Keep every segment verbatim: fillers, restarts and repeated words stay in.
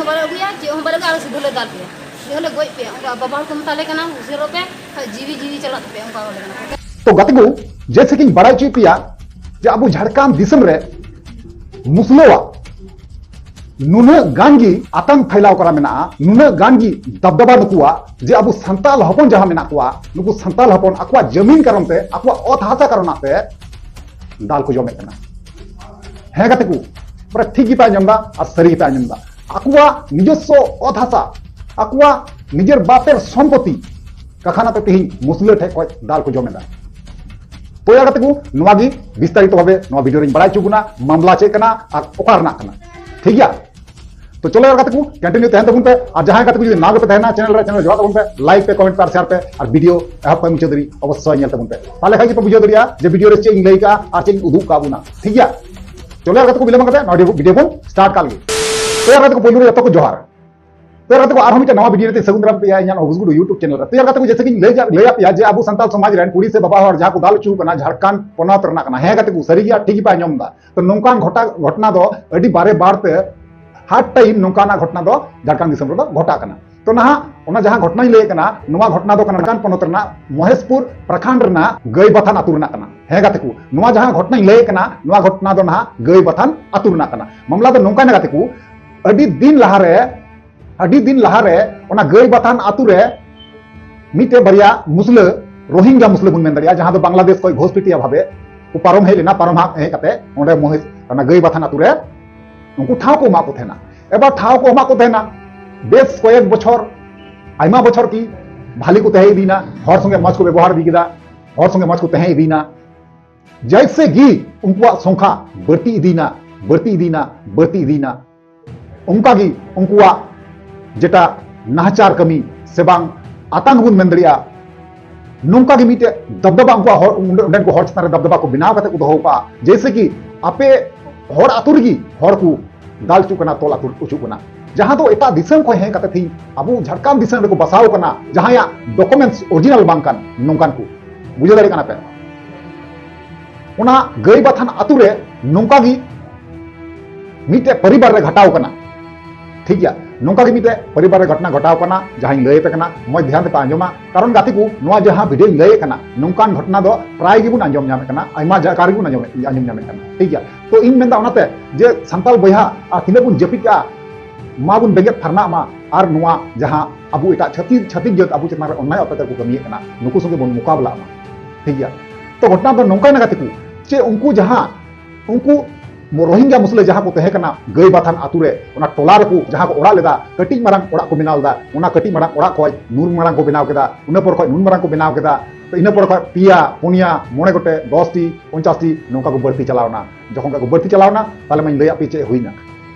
ᱵᱟᱞᱮ ᱟᱹᱜᱩᱭᱟ, ᱪᱮᱫ ᱦᱚᱸ ᱵᱟᱞᱮ ᱟᱹᱜᱩᱭᱟ, ᱟᱞᱮ ᱥᱩᱫᱷᱟᱹ ᱞᱮ ᱫᱟᱞ ᱯᱮᱭᱟ, ᱪᱮᱫ ᱦᱚᱸᱞᱮ ᱜᱚᱡ ᱯᱮᱭᱟ, ᱚᱱᱠᱟ ᱵᱟᱵᱟ ᱦᱚᱲ ᱠᱚ ᱢᱮᱛᱟ ᱞᱮ ᱠᱟᱱᱟ, ᱩᱥᱟᱹᱨᱚᱜ ᱯᱮ, ᱠᱷᱟᱡ ᱡᱤᱣᱤ ᱡᱤᱣᱤ ᱪᱟᱞᱟᱜ ᱛᱟᱯᱮᱭᱟ, ᱚᱱᱠᱟ ᱠᱚ ᱞᱟᱹᱭ ᱠᱟᱱᱟ᱾ ᱛᱚ ᱜᱟᱛᱮ ᱠᱚ, ᱡᱮᱭᱥᱮ ᱠᱤᱧ ᱵᱟᱲᱟᱭ ᱦᱚᱪᱚᱭᱮᱫ ᱯᱮᱭᱟ ᱡᱮ ᱟᱵᱚ ᱡᱷᱟᱲᱠᱷᱚᱸᱰ ᱫᱤᱥᱚᱢ ᱨᱮ ᱢᱩᱥᱞᱟᱹᱣᱟᱜ ᱱᱩᱱᱟᱹᱜ ᱜᱟᱱ ᱜᱮ ᱟᱛᱟᱝ ᱯᱷᱟᱭᱞᱟᱣ ᱠᱚᱨᱟ ᱢᱮᱱᱟᱜᱼᱟ, ᱱᱩᱱᱟᱹᱜ ᱜᱟᱱ ᱜᱮ ᱫᱟᱵᱫᱟᱵᱟ ᱱᱩᱠᱩᱣᱟᱜ, ᱡᱮ ᱟᱵᱚ ᱥᱟᱱᱛᱟᱞ ᱦᱚᱯᱚᱱ ᱡᱟᱦᱟᱸ ᱢᱮᱱᱟᱜ ᱠᱚᱣᱟ, ᱱᱩᱠᱩ ᱥᱟᱱᱛᱟᱞ ᱦᱚᱯᱚᱱ ᱟᱠᱚᱣᱟᱜ ᱡᱟᱹᱢᱤᱱ ᱠᱟᱨᱚᱱ ᱛᱮ, ᱟᱠᱚᱣᱟᱜ ᱚᱛ ᱦᱟᱥᱟ ᱠᱟᱨᱚᱱᱟᱜ ᱛᱮ ᱫᱟᱞ ᱠᱚ ᱡᱚᱢᱮᱫ ᱠᱟᱱᱟ᱾ ᱦᱮᱸ ᱜᱟᱛᱮ ᱠᱚ, ᱯᱩᱨᱟᱹ ᱴᱷᱤᱠ ᱜᱮᱯᱮ ᱟᱸᱡᱚᱢ ᱫᱟ ᱟᱨ ᱥᱟᱹᱨᱤ ᱜᱮᱯᱮ ᱟᱸᱡᱚᱢ ᱫᱟ᱾ ᱟᱠᱚᱣᱟᱜ ᱱᱤᱡᱚᱥᱥᱚ ᱚᱛ ᱦᱟᱥᱟ, ᱟᱠᱚᱣᱟᱜ ᱱᱤᱡᱮᱨ ᱵᱟᱯᱮᱨ ᱥᱚᱢᱯᱚᱛᱤ ᱠᱟᱠᱷᱟᱱᱟ ᱛᱮ ᱛᱮᱦᱮᱧ ᱢᱩᱥᱞᱟᱹ ᱴᱷᱮᱡ ᱠᱷᱚᱡ ᱫᱟᱞ ᱠᱚ ᱡᱚᱢ ᱮᱫᱟ᱾ ᱛᱚ ᱭᱟ ᱜᱟᱛᱮ ᱠᱚ, ᱱᱚᱣᱟ ᱜᱮ ᱵᱤᱥᱛᱟᱨᱤᱛᱚ ᱵᱷᱟᱵᱮ ᱱᱚᱣᱟ ᱵᱷᱤᱰᱤᱭᱳ ᱨᱤᱧ ᱵᱟᱲᱟᱭ ᱦᱚᱪᱚ ᱵᱚᱱᱟ, ᱢᱟᱢᱞᱟ ᱪᱮᱫ ᱠᱟᱱᱟ ᱟᱨ ᱚᱠᱟ ᱨᱮᱱᱟᱜ ᱠᱟᱱᱟ᱾ ᱴᱷᱤᱠ ᱜᱮᱭᱟ? ᱛᱚ ᱪᱚᱞᱚ ᱭᱟ ᱜᱟᱛᱮ ᱠᱚ, ᱠᱚᱱᱴᱤᱱᱤᱭᱩ ᱛᱟᱦᱮᱱ ᱛᱟᱵᱚᱱ ᱯᱮ, ᱟᱨ ᱡᱟᱦᱟᱸᱭ ᱜᱟᱛᱮ ᱠᱚ ᱡᱩᱫᱤ ᱱᱟᱣᱟ ᱜᱮᱯᱮ ᱛᱟᱦᱮᱱᱟ ᱪᱮᱱᱮᱞ ᱨᱮ, ᱪᱮᱱᱮᱞ ᱡᱚᱲᱟᱣ ᱛᱟᱵᱚᱱ ᱯᱮ, ᱞᱟᱭᱤᱠ ᱯᱮ, ᱠᱚᱢᱮᱱᱴ ᱯᱮ ᱟᱨ ᱥᱮᱭᱟᱨ ᱯᱮ, ᱟᱨ ᱵᱷᱤᱰᱤᱭᱳ ᱮᱦᱚᱵ ᱠᱷᱚᱱ ᱢᱩᱪᱟᱹᱫ ᱫᱷᱟᱹᱨᱤᱡ ᱚᱵᱚᱥᱥᱳᱭ ᱧᱮᱞ ᱛᱟᱵᱚᱱ ᱯᱮ, ᱛᱟᱦᱞᱮ ᱠᱷᱟᱡ ᱜᱮᱯᱮ ᱵᱩᱡᱷᱟᱹᱣ ᱫᱟᱲᱮᱭᱟᱜᱼᱟ ᱡᱮ ᱵᱷᱤᱰᱤᱭᱳ ᱨᱮ ᱪᱮᱫ ᱤᱧ ᱞᱟᱹᱭ ᱠᱟᱜᱼᱟ ᱟᱨ ᱪᱮᱫ ᱤᱧ ᱩᱫᱩᱜ ᱠᱟᱜ ᱵᱚᱱᱟ᱾ ᱴᱷᱤᱠ ᱜᱮᱭᱟ? ᱪᱚᱞᱚ ᱭᱟ ᱜᱟᱛᱮ ᱠᱚ, ᱵᱤᱞᱚᱢ ᱠᱟᱛᱮ ᱱᱚᱣᱟ ᱵᱷᱤᱰᱤᱭᱳ ᱵᱚᱱ ᱥᱴᱟᱨᱴ ᱠᱟᱜ ᱞᱮᱜᱮ᱾ ᱛᱚ ᱭᱟ ᱜᱟᱛᱮ ᱠᱚ, ᱯᱳᱭᱞᱳ ᱨᱮ ᱡᱚᱛᱚ ᱠᱚ ᱡᱚᱦᱟᱨ᱾ ᱛᱚ ᱭᱟ ᱜᱟᱛᱮ ᱠᱚ, ᱟᱨᱦᱚᱸ ᱢᱤᱫᱴᱮᱱ ᱱᱟᱣᱟ ᱵᱷᱤᱰᱤᱭᱳ ᱨᱮ ᱥᱟᱹᱜᱩᱱ ᱫᱟᱨᱟᱢ ᱯᱮᱭᱟ ᱤᱧᱟᱹᱜ ᱱᱚᱣᱟ ᱜᱩᱥᱜᱩᱰ YouTube ᱪᱮᱱᱮᱞ ᱨᱮ᱾ ᱛᱚ ᱭᱟ ᱜᱟᱛᱮ ᱠᱚ, ᱡᱮᱭᱥᱮ ᱠᱤᱧ ᱞᱟᱹᱭ ᱠᱟᱜ, ᱞᱟᱹᱭᱟᱫ ᱯᱮᱭᱟ ᱡᱮ ᱟᱵᱚ ᱥᱟᱱᱛᱟᱲ ᱥᱚᱢᱟᱡᱽ ᱨᱮᱱ ᱠᱩᱲᱤ ᱥᱮ ᱵᱟᱵᱟ ᱦᱚᱲ ᱡᱟᱦᱟᱸ ᱠᱚ ᱫᱟᱞ ᱦᱚᱪᱚ ᱠᱟᱱᱟ ᱡᱷᱟᱲᱠᱷᱚᱸᱰ ᱯᱚᱱᱚᱛ ᱨᱮᱱᱟᱜ ᱠᱟᱱᱟ᱾ ᱦᱮᱸ ᱜᱟᱛᱮ ᱠᱚ, ᱥᱟᱹᱨᱤ ᱜᱮᱭᱟ, ᱴᱷᱤᱠ ᱜᱮᱯᱮ ᱟᱸᱡᱚᱢ ᱫᱟ᱾ ᱛᱚ ᱱᱚᱝᱠᱟᱱ ᱜᱷᱚᱴᱟ-, ᱜᱷᱚᱴᱱᱟ ᱫᱚ ᱟᱹᱰᱤ ᱵᱟᱨᱮ ᱵᱟᱨ ᱛᱮ ᱦᱟᱨ ᱴᱟᱭᱤᱢ ᱱᱚᱝᱠᱟᱱᱟᱜ ᱜᱷᱚᱴᱱᱟ ᱫᱚ ᱡᱷᱟᱲᱠᱷᱚᱸᱰ ᱫᱤᱥᱚᱢ ᱨᱮᱫᱚ ᱜᱷᱚᱴᱟᱜ ᱠᱟᱱᱟ᱾ ᱛᱚ ᱱᱟᱦᱟᱜ ᱚᱱᱟ ᱡᱟᱦᱟᱸ ᱜᱷᱚᱴᱱᱟᱧ ᱞᱟᱹᱭᱮᱫ ᱠᱟᱱᱟ, ᱱᱚᱣᱟ ᱜᱷᱚᱴᱱᱟ ᱫᱚ ᱠᱟᱱᱟ ᱡᱷᱟᱲᱠᱷᱚᱸᱰ ᱯᱚᱱᱚᱛ ᱨᱮᱱᱟᱜ ᱢᱚᱦᱮᱥᱯᱩᱨ ᱯᱨᱚᱠᱷᱚᱸᱰ ᱨᱮᱱᱟᱜ ᱜᱟᱹᱭᱵᱟᱛᱷᱟᱱ ᱟᱹᱛᱩ ᱨᱮᱱᱟᱜ ᱠᱟᱱᱟ᱾ ᱦᱮᱸ ᱜᱟᱛᱮ ᱠᱚ, ᱱᱚᱣᱟ ᱡᱟᱦᱟᱸ ᱜᱷᱚᱴᱱᱟᱧ ᱞᱟᱹᱭᱮᱫ ᱠᱟᱱᱟ, ᱱᱚᱣᱟ ᱜᱷᱚᱴᱱᱟ ᱫᱚ ᱱᱟᱦᱟᱜ ᱜᱟᱹᱭᱵᱟᱛᱷᱟᱱ ᱟᱹᱛᱩ ᱨᱮᱱᱟᱜ ᱠᱟᱱᱟ᱾ ᱢᱟᱢᱞᱟ ᱫᱚ ᱱᱚᱝᱠᱟᱭᱱᱟ ᱜᱟᱛᱮ ᱠᱚ, ᱟᱹᱰᱤ ᱫᱤᱱ ᱞᱟᱦᱟᱨᱮ, ᱟᱹᱰᱤ ᱫᱤᱱ ᱞᱟᱦᱟᱨᱮ ᱚᱱᱟ ᱜᱟᱹᱭᱵᱟᱛᱷᱟᱱ ᱟᱹᱛᱩ ᱨᱮ ᱢᱤᱫᱴᱮᱡ ᱵᱟᱨᱭᱟ ᱢᱩᱥᱞᱟᱹ, ᱨᱳᱦᱤᱝᱜᱟ ᱢᱩᱥᱞᱟᱹ ᱵᱚᱱ ᱢᱮᱱ ᱫᱟᱲᱮᱭᱟᱜᱼᱟ, ᱡᱟᱦᱟᱸ ᱫᱚ ᱵᱟᱝᱞᱟᱫᱮᱥ ᱠᱷᱚᱱ ᱜᱷᱳᱥᱯᱤᱴᱤᱭᱟ ᱵᱷᱟᱵᱮ ᱠᱚ ᱯᱟᱨᱚᱢ ᱦᱮᱡ ᱞᱮᱱᱟ, ᱯᱟᱨᱚᱢ ᱦᱟᱜ ᱦᱮᱡ ᱠᱟᱛᱮ ᱚᱸᱰᱮ ᱢᱚᱦᱮᱥ-, ᱚᱱᱟ ᱜᱟᱹᱭᱵᱟᱛᱷᱟᱱ ᱟᱹᱛᱩ ᱨᱮ ᱩᱱᱠᱩ ᱴᱷᱟᱶ ᱠᱚ ᱮᱢᱟᱜ ᱠᱚ ᱛᱟᱦᱮᱱᱟ᱾ ᱮᱵᱟᱨ ᱴᱷᱟᱶ ᱠᱚ ᱮᱢᱟᱜ ᱠᱚ ᱛᱟᱦᱮᱱᱟ, ᱵᱮᱥ ᱠᱚᱭᱮᱠ ᱵᱚᱪᱷᱚᱨ, ᱟᱭᱢᱟ ᱵᱚᱪᱷᱚᱨ ᱠᱤ ᱵᱷᱟᱞᱮ ᱠᱚ ᱛᱟᱦᱮᱸ ᱤᱫᱤᱭᱮᱱᱟ, ᱦᱚᱲ ᱥᱚᱸᱜᱮ ᱢᱚᱡᱽ ᱠᱚ ᱵᱮᱵᱚᱦᱟᱨ ᱤᱫᱤ ᱠᱮᱫᱟ, ᱦᱚᱲ ᱥᱚᱸᱜᱮ ᱢᱚᱡᱽ ᱠᱚ ᱛᱟᱦᱮᱸ ᱤᱫᱤᱭᱮᱱᱟ᱾ ᱡᱮᱭᱥᱮ ᱜᱮ ᱩᱱᱠᱩᱣᱟᱜ ᱥᱚᱝᱠᱷᱟ ᱵᱟᱹᱲᱛᱤ ᱤᱫᱤᱭᱮᱱᱟ, ᱵᱟᱹᱲᱛᱤ ᱤᱫᱤᱭᱮᱱᱟ, ᱵᱟᱹᱲᱛᱤ ᱤᱫᱤᱭᱮᱱᱟ, ᱚᱱᱠᱟ ᱜᱮ ᱩᱱᱠᱩᱣᱟᱜ ᱡᱮᱴᱟ ᱱᱟᱦᱟᱪᱟᱨ ᱠᱟᱹᱢᱤ ᱥᱮ ᱵᱟᱝ ᱟᱛᱟᱝ ᱵᱚᱱ ᱢᱮᱱ ᱫᱟᱲᱮᱭᱟᱜᱼᱟ, ᱱᱚᱝᱠᱟ ᱜᱮ ᱢᱤᱫᱴᱮᱡ ᱫᱟᱵᱫᱟᱵᱟ ᱩᱱᱠᱩᱣᱟᱜ ᱦᱚᱲ, ᱚᱸᱰᱮ, ᱚᱸᱰᱮᱱ ᱠᱚ ᱦᱚᱲ ᱪᱮᱛᱟᱱ ᱨᱮ ᱫᱟᱵᱫᱟᱵᱟ ᱠᱚ ᱵᱮᱱᱟᱣ ᱠᱟᱛᱮ ᱠᱚ ᱫᱚᱦᱚ ᱠᱟᱜᱼᱟ᱾ ᱡᱮᱭᱥᱮ ᱠᱤ ᱟᱯᱮ ᱦᱚᱲ ᱟᱹᱛᱩ ᱨᱮᱜᱮ ᱦᱚᱲ ᱠᱚ ᱫᱟᱞ ᱦᱚᱪᱚᱜ ᱠᱟᱱᱟ, ᱛᱚᱞ ᱟᱹᱛᱩ ᱦᱚᱪᱚᱜ ᱠᱟᱱᱟ, ᱡᱟᱦᱟᱸ ᱫᱚ ᱮᱴᱟᱜ ᱫᱤᱥᱚᱢ ᱠᱷᱚᱱ ᱦᱮᱡ ᱠᱟᱛᱮ ᱛᱮᱦᱤᱧ ᱟᱵᱚ ᱡᱷᱟᱲᱠᱷᱚᱸᱰ ᱫᱤᱥᱚᱢ ᱨᱮᱠᱚ ᱵᱟᱥᱟᱣ ᱠᱟᱱᱟ, ᱡᱟᱦᱟᱸᱭᱟᱜ ᱰᱚᱠᱩᱢᱮᱱᱴᱥ ᱚᱨᱤᱡᱤᱱᱟᱞ ᱵᱟᱝ ᱠᱟᱱ ᱱᱚᱝᱠᱟᱱ ᱠᱚ᱾ ᱵᱩᱡᱷᱟᱹᱣ ᱫᱟᱲᱮᱭᱟᱜ ᱠᱟᱱᱟ ᱯᱮ? ᱚᱱᱟ ᱜᱟᱹᱭᱵᱟᱛᱷᱟᱱ ᱟᱹᱛᱩ ᱨᱮ ᱱᱚᱝᱠᱟ ᱜᱮ ᱢᱤᱫᱴᱮᱡ ᱯᱚᱨᱤᱵᱟᱨ ᱨᱮ ᱜᱷᱟᱴᱟᱣ ᱠᱟᱱᱟ᱾ ᱴᱷᱤᱠ ᱜᱮᱭᱟ, ᱱᱚᱝᱠᱟ ᱜᱮ ᱢᱤᱫᱴᱮᱡ ᱯᱚᱨᱤᱵᱟᱨ ᱨᱮ ᱜᱷᱚᱴᱚᱱᱟ ᱜᱷᱚᱴᱟᱣ ᱠᱟᱱᱟ, ᱡᱟᱦᱟᱸᱧ ᱞᱟᱹᱭ ᱟᱯᱮ ᱠᱟᱱᱟ, ᱢᱚᱡᱽ ᱫᱷᱮᱭᱟᱱ ᱛᱮᱯᱮ ᱟᱸᱡᱚᱢᱟ᱾ ᱠᱟᱨᱚᱱ ᱜᱟᱛᱮ ᱠᱚ, ᱱᱚᱣᱟ ᱡᱟᱦᱟᱸ ᱵᱷᱤᱰᱤᱭᱳᱧ ᱞᱟᱹᱭᱮᱫ ᱠᱟᱱᱟ, ᱱᱚᱝᱠᱟᱱ ᱜᱷᱚᱴᱚᱱᱟ ᱫᱚ ᱯᱨᱟᱭ ᱜᱮᱵᱚᱱ ᱟᱸᱡᱚᱢ ᱧᱟᱢᱮᱫ ᱠᱟᱱᱟ, ᱟᱭᱢᱟ ᱡᱟᱭᱜᱟ ᱨᱮᱜᱮᱵᱚᱱ ᱟᱸᱡᱚᱢᱮᱫ, ᱟᱸᱡᱚᱢ ᱧᱟᱢᱮᱫ ᱠᱟᱱᱟ᱾ ᱴᱷᱤᱠ ᱜᱮᱭᱟ, ᱛᱚ ᱤᱧ ᱢᱮᱱᱫᱟ ᱚᱱᱟᱛᱮ ᱡᱮ ᱥᱟᱱᱛᱟᱲ ᱵᱚᱭᱦᱟ ᱟᱨ ᱛᱤᱱᱟᱹᱜ ᱵᱚᱱ ᱡᱟᱹᱯᱤᱫ ᱠᱟᱜᱼᱟ, ᱢᱟ ᱵᱚᱱ ᱵᱮᱸᱜᱮᱫ ᱯᱷᱟᱨᱱᱟᱜ ᱢᱟ, ᱟᱨ ᱱᱚᱣᱟ ᱡᱟᱦᱟᱸ ᱟᱵᱚ ᱮᱴᱟᱜ ᱪᱷᱟᱹᱛᱤᱠ, ᱪᱷᱟᱹᱛᱤᱠ ᱡᱟᱹᱛ ᱟᱵᱚ ᱪᱮᱛᱟᱱ ᱨᱮ ᱚᱱᱱᱟᱭ ᱚᱛᱛᱟᱪᱟᱨ ᱠᱚ ᱠᱟᱹᱢᱤᱭᱮᱫ ᱠᱟᱱᱟ, ᱱᱩᱠᱩ ᱥᱚᱸᱜᱮ ᱵᱚᱱ ᱢᱚᱠᱟᱵᱞᱟᱜ ᱢᱟ᱾ ᱴᱷᱤᱠ ᱜᱮᱭᱟ, ᱛᱚ ᱜᱷᱚᱴᱚᱱᱟ ᱫᱚ ᱱᱚᱝᱠᱟᱭᱱᱟ ᱜᱟᱛᱮ ᱠᱚ, ᱪᱮ ᱩᱱᱠᱩ ᱡᱟᱦᱟᱸ, ᱩᱱᱠᱩ ᱨᱳᱦᱤᱝᱜᱟ ᱢᱩᱥᱞᱟᱹ ᱡᱟᱦᱟᱸ ᱠᱚ ᱛᱟᱦᱮᱸ ᱠᱟᱱᱟ ᱜᱟᱹᱭ ᱵᱟᱛᱷᱟᱱ ᱟᱛᱳ ᱨᱮ, ᱚᱱᱟ ᱴᱚᱞᱟ ᱨᱮᱠᱚ ᱡᱟᱦᱟᱸ ᱠᱚ ᱚᱲᱟᱜ ᱞᱮᱫᱟ, ᱠᱟᱹᱴᱤᱡ ᱢᱟᱨᱟᱝ ᱚᱲᱟᱜ ᱠᱚ ᱵᱮᱱᱟᱣ ᱞᱮᱫᱟ, ᱚᱱᱟ ᱠᱟᱹᱴᱤᱡ ᱢᱟᱨᱟᱝ ᱚᱲᱟᱜ ᱠᱷᱚᱡ ᱱᱩᱱ ᱢᱟᱨᱟᱝ ᱠᱚ ᱵᱮᱱᱟᱣ ᱠᱮᱫᱟ, ᱤᱱᱟᱹ ᱯᱚᱨ ᱠᱷᱚᱡ ᱱᱩᱱ ᱢᱟᱨᱟᱝ ᱠᱚ ᱵᱮᱱᱟᱣ ᱠᱮᱫᱟ, ᱤᱱᱟᱹ ᱯᱚᱨ ᱠᱷᱚᱡ ᱯᱮᱭᱟ, ᱯᱩᱱᱭᱟ, ᱢᱚᱬᱮ ᱜᱚᱴᱮᱡ, ᱫᱚᱥ ᱴᱤ, ᱯᱚᱧᱪᱟᱥ ᱴᱤ ᱱᱚᱝᱠᱟ ᱠᱚ ᱵᱟᱹᱲᱛᱤ ᱪᱟᱞᱟᱣᱱᱟ᱾ ᱡᱚᱠᱷᱚᱱ ᱠᱚ ᱵᱟᱹᱲᱛᱤ ᱪᱟᱞᱟᱣᱱᱟ, ᱛᱟᱦᱞᱮ ᱢᱟᱧ ᱞᱟᱹᱭᱟᱫ ᱯᱮ ᱪᱮᱫ ᱦᱩᱭᱱᱟ,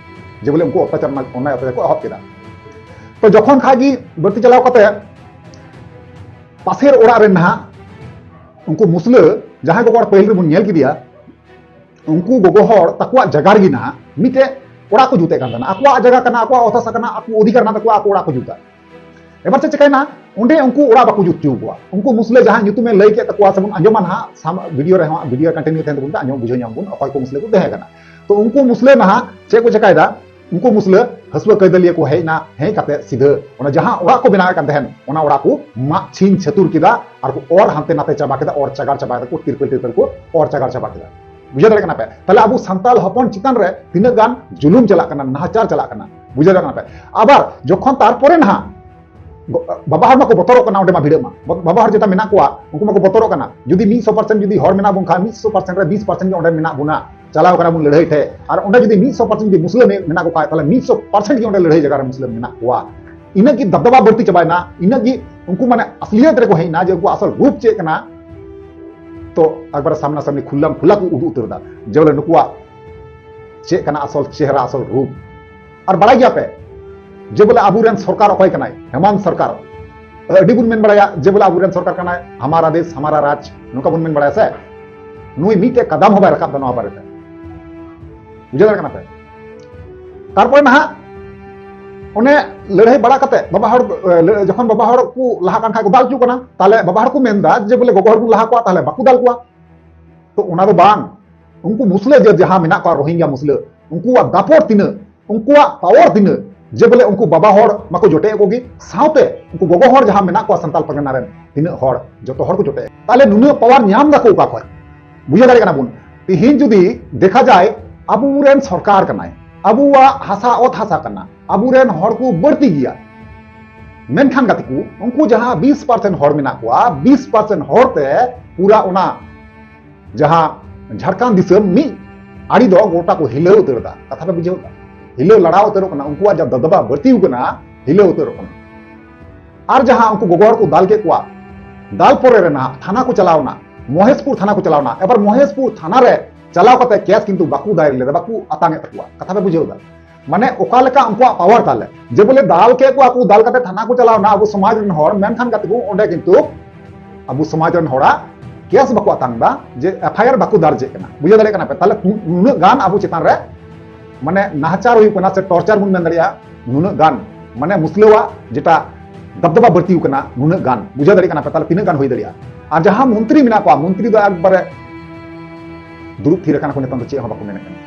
ᱡᱮ ᱵᱚᱞᱮ ᱩᱱᱠᱩ ᱚᱛᱛᱟᱪᱟᱨ, ᱚᱱᱱᱟᱭ ᱚᱛᱛᱟᱪᱟᱨ ᱠᱚ ᱮᱦᱚᱵ ᱠᱮᱫᱟ᱾ ᱛᱚ ᱡᱚᱠᱷᱚᱱ ᱠᱷᱟᱡ ᱜᱮ ᱵᱟᱹᱲᱛᱤ ᱪᱟᱞᱟᱣ ᱠᱟᱛᱮ ᱯᱟᱥᱮᱨ ᱚᱲᱟᱜ ᱨᱮᱱ ᱱᱟᱦᱟᱜ ᱩᱱᱠᱩ ᱢᱩᱥᱞᱟᱹ, ᱡᱟᱦᱟᱸᱭ ᱜᱚᱜᱚ ᱦᱚᱲ ᱯᱟᱹᱦᱤᱞ ᱨᱮᱵᱚᱱ ᱧᱮᱞ ᱠᱮᱫᱮᱭᱟ, ᱩᱱᱠᱩ ᱜᱚᱜᱚ ᱦᱚᱲ ᱛᱟᱠᱚᱣᱟᱜ ᱡᱟᱭᱜᱟ ᱨᱮᱜᱮ ᱱᱟᱦᱟᱜ ᱢᱤᱫᱴᱮᱡ ᱚᱲᱟᱜ ᱠᱚ ᱡᱩᱛᱮᱫ ᱠᱟᱱ ᱛᱟᱦᱮᱱᱟ᱾ ᱟᱠᱚᱣᱟᱜ ᱡᱟᱭᱜᱟ ᱠᱟᱱᱟ, ᱟᱠᱚᱣᱟᱜ ᱚᱛ ᱦᱟᱥᱟ ᱠᱟᱱᱟ, ᱟᱠᱚ ᱚᱫᱷᱤᱠᱟᱨ ᱢᱮᱱᱟᱜ ᱛᱟᱠᱚᱣᱟ, ᱟᱠᱚ ᱚᱲᱟᱜ ᱠᱚ ᱡᱩᱛᱟ᱾ ᱮᱵᱟᱨ ᱪᱮᱫ ᱪᱤᱠᱟᱹᱭᱮᱱᱟ, ᱚᱸᱰᱮ ᱩᱱᱠᱩ ᱚᱲᱟᱜ ᱵᱟᱠᱚ ᱡᱩᱛ ᱦᱚᱪᱚ ᱟᱠᱚᱣᱟ᱾ ᱩᱱᱠᱩ ᱢᱩᱥᱞᱟᱹ ᱡᱟᱦᱟᱸ ᱧᱩᱛᱩᱢᱮ ᱞᱟᱹᱭ ᱠᱮᱫ ᱛᱟᱠᱚᱣᱟ, ᱥᱮᱵᱚᱱ ᱟᱸᱡᱚᱢᱟ ᱱᱟᱦᱟᱜ, ᱥᱟᱢ-, ᱵᱷᱤᱰᱤᱭᱳ ᱨᱮᱦᱚᱸ, ᱵᱷᱤᱰᱤᱭᱳ ᱠᱚᱱᱴᱤᱱᱤᱭᱩ ᱛᱟᱦᱮᱱ ᱛᱟᱵᱚᱱ ᱯᱮ, ᱟᱸᱡᱚᱢ ᱵᱩᱡᱷᱟᱹᱣ ᱧᱟᱢ ᱵᱚᱱ ᱚᱠᱚᱭ ᱠᱚ ᱢᱩᱥᱞᱟᱹ ᱠᱚ ᱛᱟᱦᱮᱸ ᱠᱟᱱᱟ᱾ ᱛᱚ ᱩᱱᱠᱩ ᱢᱩᱥᱞᱟᱹ ᱱᱟᱦᱟᱜ ᱪᱮᱫ ᱠᱚ ᱪᱤᱠᱟᱹᱭᱮᱫᱟ, ᱩᱱᱠᱩ ᱢᱩᱥᱞᱟᱹ ᱦᱟᱹᱥᱩᱣᱟᱹ ᱠᱟᱹᱭᱫᱟᱹᱞᱤᱭᱟᱹ ᱠᱚ ᱦᱮᱡ ᱮᱱᱟ, ᱦᱮᱡ ᱠᱟᱛᱮ ᱥᱤᱫᱷᱟᱹ ᱚᱱᱟ ᱡᱟᱦᱟᱸ ᱚᱲᱟᱜ ᱠᱚ ᱵᱮᱱᱟᱣᱮᱫ ᱠᱟᱱ ᱛᱟᱦᱮᱱ, ᱚᱱᱟ ᱚᱲᱟᱜ ᱠᱚ ᱢᱟᱜ ᱪᱷᱤᱧ ᱪᱷᱟᱹᱛᱩᱨ ᱠᱮᱫᱟ, ᱟᱨ ᱠᱚ ᱚᱨ ᱦᱟᱱᱛᱮ ᱱᱟᱛᱮ ᱪᱟᱵᱟ ᱠᱮᱫᱟ, ᱚᱨ ᱪᱟᱜᱟᱲ ᱪᱟᱵᱟ ᱠᱮᱫᱟ ᱠᱚ, ᱛᱤᱨᱯᱟᱹᱞ ᱛᱤᱨᱯᱟᱹᱞ ᱠᱚ ᱚᱨ ᱪᱟᱜᱟᱲ ᱪᱟᱵᱟ ᱠᱮᱫᱟ᱾ ᱵᱩᱡᱷᱟᱹᱣ ᱫᱟᱲᱮᱭᱟᱜ ᱠᱟᱱᱟ ᱯᱮ? ᱛᱟᱦᱞᱮ ᱟᱵᱚ ᱥᱟᱱᱛᱟᱲ ᱦᱚᱯᱚᱱ ᱪᱮᱛᱟᱱ ᱨᱮ ᱛᱤᱱᱟᱹᱜ ᱜᱟᱱ ᱡᱩᱞᱩᱢ ᱪᱟᱞᱟᱜ ᱠᱟᱱᱟ, ᱱᱟᱦᱟᱪᱟᱨ ᱪᱟᱞᱟᱜ ᱠᱟᱱᱟ, ᱵᱩᱡᱷᱟᱹᱣ ᱫᱟᱲᱮᱭᱟᱜ ᱠᱟᱱᱟ ᱯᱮ? ᱟᱵᱟᱨ ᱡᱚᱠᱷᱚᱱ ᱛᱟᱨᱯᱚᱨᱮ ᱱᱟᱦᱟᱜ ᱜᱚ-, ᱵᱟᱵᱟ ᱦᱚᱲ ᱢᱟᱠᱚ ᱵᱚᱛᱚᱨᱚᱜ ᱠᱟᱱᱟ, ᱚᱸᱰᱮ ᱢᱟ ᱵᱷᱤᱲᱟᱹᱜ ᱢᱟ, ᱵᱟ-, ᱵᱟᱵᱟ ᱦᱚᱲ ᱡᱮᱴᱟ ᱢᱮᱱᱟᱜ ᱠᱚᱣᱟ, ᱩᱱᱠᱩ ᱢᱟᱠᱚ ᱵᱚᱛᱚᱨᱚᱜ ᱠᱟᱱᱟ᱾ ᱡᱩᱫᱤ ᱢᱤᱫᱥᱚ ᱯᱟᱨᱥᱮᱱᱴ ᱡᱩᱫᱤ ᱦᱚᱲ ᱢᱮᱱᱟᱜ ᱵᱚᱱ ᱠᱷᱟᱱ, ᱢᱤᱫᱥᱚ ᱯᱟᱨᱥᱮᱱᱴ ᱨᱮ ᱵᱤᱥ ᱯᱟᱨᱥᱮᱱᱴ ᱜᱮ ᱚᱸᱰᱮ ᱢᱮᱱᱟᱜ ᱵᱚᱱᱟ, ᱪᱟᱞᱟᱣ ᱠᱟᱱᱟ ᱵᱚᱱ ᱞᱟᱹᱲᱦᱟᱹᱭ ᱴᱷᱮᱡ, ᱟᱨ ᱚᱸᱰᱮ ᱡᱩᱫᱤ ᱢᱤᱫᱥᱚ ᱯᱟᱨᱥᱮᱱᱴ ᱡᱩᱫᱤ ᱢᱩᱥᱞᱟᱹ ᱢᱮ-, ᱢᱮᱱᱟᱜ ᱠᱚ ᱠᱷᱟᱡ, ᱛᱟᱦᱞᱮ ᱢᱤᱫᱥᱚ ᱯᱟᱨᱥᱮᱱᱴ ᱜᱮ ᱚᱸᱰᱮ ᱞᱟᱹᱲᱦᱟᱹᱭ ᱡᱟᱭᱜᱟ ᱨᱮ ᱢᱩᱥᱞᱟᱹ ᱢᱮᱱᱟᱜ ᱠᱚᱣᱟ᱾ ᱤᱱᱟᱹᱜ ᱜᱮ ᱫᱟᱵᱫᱟᱵᱟ ᱵᱟᱹᱲᱛᱤ ᱪᱟᱵᱟᱭᱮᱱᱟ, ᱤᱱᱟᱹᱜ ᱜᱮ ᱩᱱᱠᱩ ᱢᱟᱱᱮ ᱟᱥᱞᱤᱭᱟᱹᱛ ᱨᱮᱠᱚ ᱦᱮᱡ ᱮᱱᱟ ᱡᱮ ᱩᱱᱠᱩ ᱟᱥᱚᱞ ᱨᱩᱯ ᱪᱮᱫ ᱠᱟᱱᱟ᱾ ᱛᱚ ᱮᱠᱵᱟᱨᱮ ᱥᱟᱢᱱᱟ ᱥᱟᱢᱱᱤ ᱠᱷᱩᱞᱞᱟᱢ ᱠᱷᱩᱞᱟ ᱠᱚ ᱩᱫᱩᱜ ᱩᱛᱟᱹᱨ ᱮᱫᱟ ᱡᱮ ᱵᱚᱞᱮ ᱱᱩᱠᱩᱣᱟᱜ ᱪᱮᱫ ᱠᱟᱱᱟ ᱟᱥᱚᱞ ᱪᱮᱦᱨᱟ, ᱟᱥᱚᱞ ᱨᱩᱯ᱾ ᱟᱨ ᱵᱟᱲᱟᱭ ᱜᱮᱭᱟ ᱯᱮ ᱡᱮ ᱵᱚᱞᱮ ᱟᱵᱚᱨᱮᱱ ᱥᱚᱨᱠᱟᱨ ᱚᱠᱚᱭ ᱠᱟᱱᱟᱭ? ᱦᱮᱢᱟᱱᱛ ᱥᱚᱨᱠᱟᱨ᱾ ᱟᱹᱰᱤ ᱵᱚᱱ ᱢᱮᱱ ᱵᱟᱲᱟᱭᱟ ᱡᱮ ᱵᱚᱞᱮ ᱟᱵᱚᱨᱮᱱ ᱥᱚᱨᱠᱟᱨ ᱠᱟᱱᱟᱭ, ᱦᱟᱢᱟᱨᱟ ᱫᱮᱥ ᱦᱟᱢᱟᱨᱟ ᱨᱟᱡᱽ, ᱱᱚᱝᱠᱟ ᱵᱚᱱ ᱢᱮᱱ ᱵᱟᱲᱟᱭᱟ ᱥᱮ᱾ ᱱᱩᱭ ᱢᱤᱫᱴᱮᱡ ᱠᱟᱫᱟᱢ ᱦᱚᱸ ᱵᱟᱭ ᱨᱟᱠᱟᱵ ᱮᱫᱟ ᱱᱚᱣᱟ ᱵᱟᱨᱮᱛᱮ᱾ ᱵᱩᱡᱷᱟᱹᱣ ᱫᱟᱲᱮᱭᱟᱜ ᱠᱟᱱᱟ ᱯᱮ? ᱛᱟᱨᱯᱚᱨᱮ ᱱᱟᱦᱟᱜ ᱚᱱᱮ ᱞᱟᱹᱲᱦᱟᱹᱭ ᱵᱟᱲᱟ ᱠᱟᱛᱮ ᱵᱟᱵᱟ ᱦᱚᱲ, ᱮ, ᱞᱟᱹ-, ᱡᱚᱠᱷᱚᱱ ᱵᱟᱵᱟ ᱦᱚᱲ ᱠᱚ ᱞᱟᱦᱟᱜ ᱠᱟᱱ ᱠᱷᱟᱡ ᱠᱚ ᱫᱟᱞ ᱦᱚᱪᱚ ᱠᱟᱱᱟ, ᱛᱟᱦᱞᱮ ᱵᱟᱵᱟ ᱦᱚᱲ ᱠᱚ ᱢᱮᱱᱫᱟ ᱡᱮ ᱵᱚᱞᱮ ᱜᱚᱜᱚ ᱦᱚᱲ ᱵᱚᱱ ᱞᱟᱦᱟ ᱠᱚᱣᱟ, ᱛᱟᱦᱞᱮ ᱵᱟᱠᱚ ᱫᱟᱞ ᱠᱚᱣᱟ᱾ ᱛᱚ ᱚᱱᱟ ᱫᱚ ᱵᱟᱝ, ᱩᱱᱠᱩ ᱢᱩᱥᱞᱟᱹ ᱡᱟᱹᱛ ᱡᱟᱦᱟᱸ ᱢᱮᱱᱟᱜ ᱠᱚᱣᱟ, ᱨᱳᱦᱤᱝᱜᱟ ᱢᱩᱥᱞᱟᱹ, ᱩᱱᱠᱩᱣᱟᱜ ᱫᱟᱯᱚᱴ ᱛᱤᱱᱟᱹᱜ, ᱩᱱᱠᱩᱣᱟᱜ ᱯᱟᱣᱟᱨ ᱛᱤᱱᱟᱹᱜ, ᱡᱮ ᱵᱚᱞᱮ ᱩᱱᱠᱩ ᱵᱟᱵᱟ ᱦᱚᱲ ᱢᱟᱠᱚ ᱡᱚᱴᱮᱫ ᱠᱚᱜᱮ, ᱥᱟᱶᱛᱮ ᱩᱱᱠᱩ ᱜᱚᱜᱚ ᱦᱚᱲ ᱡᱟᱦᱟᱸ ᱢᱮᱱᱟᱜ ᱠᱚᱣᱟ ᱥᱟᱱᱛᱟᱲ ᱯᱟᱨᱜᱟᱱᱟ ᱨᱮᱱ ᱛᱤᱱᱟᱹᱜ ᱦᱚᱲ, ᱡᱚᱛᱚ ᱦᱚᱲ ᱠᱚ ᱡᱚᱴᱮᱫ᱾ ᱛᱟᱦᱞᱮ ᱱᱩᱱᱟᱹᱜ ᱯᱟᱣᱟᱨ ᱧᱟᱢ ᱫᱟᱠᱚ ᱚᱠᱟ ᱠᱷᱚᱱ? ᱵᱩᱡᱷᱟᱹᱣ ᱫᱟᱲᱮᱭᱟᱜ ᱠᱟᱱᱟ ᱵᱚᱱ, ᱛᱤᱦᱤᱧ ᱡᱩᱫᱤ ᱫᱮᱠᱷᱟ ᱡᱟᱭ, ᱟᱵᱚ ᱨᱮᱱ ᱥᱚᱨᱠᱟᱨ ᱠᱟᱱᱟᱭ, ᱟᱵᱚᱣᱟᱜ ᱦᱟᱥᱟ ᱚᱛ ᱦᱟᱥᱟ ᱠᱟᱱᱟ, ᱟᱵᱚ ᱨᱮᱱ ᱦᱚᱲ ᱠᱚ ᱵᱟᱹᱲᱛᱤ ᱜᱮᱭᱟ, ᱢᱮᱱᱠᱷᱟᱱ ᱜᱟᱛᱮ ᱠᱚ, ᱩᱱᱠᱩ ᱡᱟᱦᱟᱸ ᱵᱤᱥ ᱯᱟᱨᱥᱮᱱ ᱦᱚᱲ ᱢᱮᱱᱟᱜ ᱠᱚᱣᱟ, ᱵᱤᱥ ᱯᱟᱨᱥᱮᱱ ᱦᱚᱲ ᱛᱮ ᱯᱩᱨᱟ ᱚᱱᱟ ᱡᱟᱦᱟᱸ ᱡᱷᱟᱲᱠᱷᱚᱸᱰ ᱫᱤᱥᱚᱢ ᱢᱤᱫ ᱟᱲᱮ ᱫᱚ ᱜᱚᱴᱟ ᱠᱚ ᱦᱤᱞᱟᱹᱣ ᱩᱛᱟᱹᱨ ᱮᱫᱟ᱾ ᱠᱟᱛᱷᱟ ᱯᱮ ᱵᱩᱡᱷᱟᱹᱣ ᱮᱫᱟ? ᱦᱤᱞᱟᱹᱣ ᱞᱟᱲᱟᱣ ᱩᱛᱟᱹᱨᱚᱜ ᱠᱟᱱᱟ᱾ ᱩᱱᱠᱩᱣᱟᱜ ᱡᱟᱦᱟᱸ ᱫᱚᱵᱫᱚᱵᱟ ᱵᱟᱹᱲᱛᱤ ᱟᱠᱟᱱᱟ, ᱦᱤᱞᱟᱹᱣ ᱩᱛᱟᱹᱨᱚᱜ ᱠᱟᱱᱟ᱾ ᱟᱨ ᱡᱟᱦᱟᱸ ᱩᱱᱠᱩ ᱜᱚᱜᱚ ᱦᱚᱲ ᱠᱚ ᱫᱟᱞ ᱠᱮᱫ ᱠᱚᱣᱟ, ᱫᱟᱞ ᱯᱚᱨᱮ ᱨᱮ ᱱᱟᱦᱟᱜ ᱛᱷᱟᱱᱟ ᱠᱚ ᱪᱟᱞᱟᱣ ᱮᱱᱟ, ᱢᱚᱦᱮᱥᱯᱩᱨ ᱛᱷᱟᱱᱟ ᱠᱚ ᱪᱟᱞᱟᱣ ᱮᱱᱟ᱾ ᱮᱵᱟᱨ ᱢᱚᱦᱮᱥᱯᱩᱨ ᱛᱷᱟᱱᱟ ᱨᱮ ᱪᱟᱞᱟᱣ ᱠᱟᱛᱮ ᱠᱮᱥ ᱠᱤᱱᱛᱩ ᱵᱟᱠᱚ ᱫᱟᱭᱮᱨ ᱞᱮᱫᱟ, ᱵᱟᱠᱚ ᱟᱛᱟᱝ ᱮᱫ ᱛᱟᱠᱚᱣᱟ᱾ ᱠᱟᱛᱷᱟ ᱯᱮ ᱵᱩᱡᱷᱟᱹᱣ ᱮᱫᱟ? ᱢᱟᱱᱮ ᱚᱠᱟ ᱞᱮᱠᱟ ᱩᱱᱠᱩᱣᱟᱜ ᱯᱟᱣᱟᱨ ᱛᱟᱞᱮ, ᱡᱮ ᱵᱚᱞᱮ ᱫᱟᱞ ᱠᱮᱫ ᱠᱚᱣᱟ ᱠᱚ, ᱫᱟᱞ ᱠᱟᱛᱮ ᱛᱷᱟᱱᱟ ᱠᱚ ᱪᱟᱞᱟᱣ ᱮᱱᱟ ᱟᱵᱚ ᱥᱚᱢᱟᱡᱽ ᱨᱮᱱ ᱦᱚᱲ, ᱢᱮᱱᱠᱷᱟᱱ ᱜᱟᱛᱮ ᱠᱚ ᱚᱸᱰᱮ ᱠᱤᱱᱛᱩ ᱟᱵᱚ ᱥᱚᱢᱟᱡᱽ ᱨᱮᱱ ᱦᱚᱲᱟᱜ ᱠᱮᱥ ᱵᱟᱠᱚ ᱟᱛᱟᱝ ᱮᱫᱟ, ᱡᱮ ᱮᱯᱷ ᱟᱭ ᱟᱨ ᱵᱟᱠᱚ ᱫᱟᱨᱡᱮᱫ ᱠᱟᱱᱟ᱾ ᱵᱩᱡᱷᱟᱹᱣ ᱫᱟᱲᱮᱭᱟᱜ ᱠᱟᱱᱟ ᱯᱮ? ᱛᱟᱦᱞᱮ ᱱᱩ-, ᱱᱩᱱᱟᱹᱜ ᱜᱟᱱ ᱟᱵᱚ ᱪᱮᱛᱟᱱ ᱨᱮ ᱢᱟᱱᱮ ᱱᱟᱦᱟᱪᱟᱨ ᱦᱩᱭᱩᱜ ᱠᱟᱱᱟ ᱥᱮ ᱴᱚᱨᱪᱟᱨ ᱵᱚᱱ ᱢᱮᱱ ᱫᱟᱲᱮᱭᱟᱜᱼᱟ, ᱱᱩᱱᱟᱹᱜ ᱜᱟᱱ ᱢᱟᱱᱮ ᱢᱩᱥᱞᱟᱹᱣᱟᱜ ᱡᱮᱴᱟ ᱫᱟᱵᱫᱟᱵᱟ ᱵᱟᱹᱲᱛᱤ ᱟᱠᱟᱱᱟ ᱱᱩᱱᱟᱹᱜ ᱜᱟᱱ᱾ ᱵᱩᱡᱷᱟᱹᱣ ᱫᱟᱲᱮᱭᱟᱜ ᱠᱟᱱᱟ ᱯᱮ? ᱛᱟᱦᱞᱮ ᱛᱤᱱᱟᱹᱜ ᱜᱟᱱ ᱦᱩᱭ ᱫᱟᱲᱮᱭᱟᱜᱼᱟ? ᱟᱨ ᱡᱟᱦᱟᱸ ᱢᱚᱱᱛᱨᱤ ᱢᱮᱱᱟᱜ ᱠᱚᱣᱟ, ᱢᱚᱱᱛᱨᱤ ᱫᱚ ᱮᱠᱵᱟᱨᱮ ᱫᱩᱲᱩᱵ ᱛᱷᱤᱨ ᱟᱠᱟᱱᱟ ᱠᱚ, ᱱᱤᱛᱚᱝ ᱫᱚ ᱪᱮᱫ ᱦᱚᱸ ᱵᱟᱠᱚ ᱢᱮᱱᱮᱫ ᱠᱟᱱᱟ᱾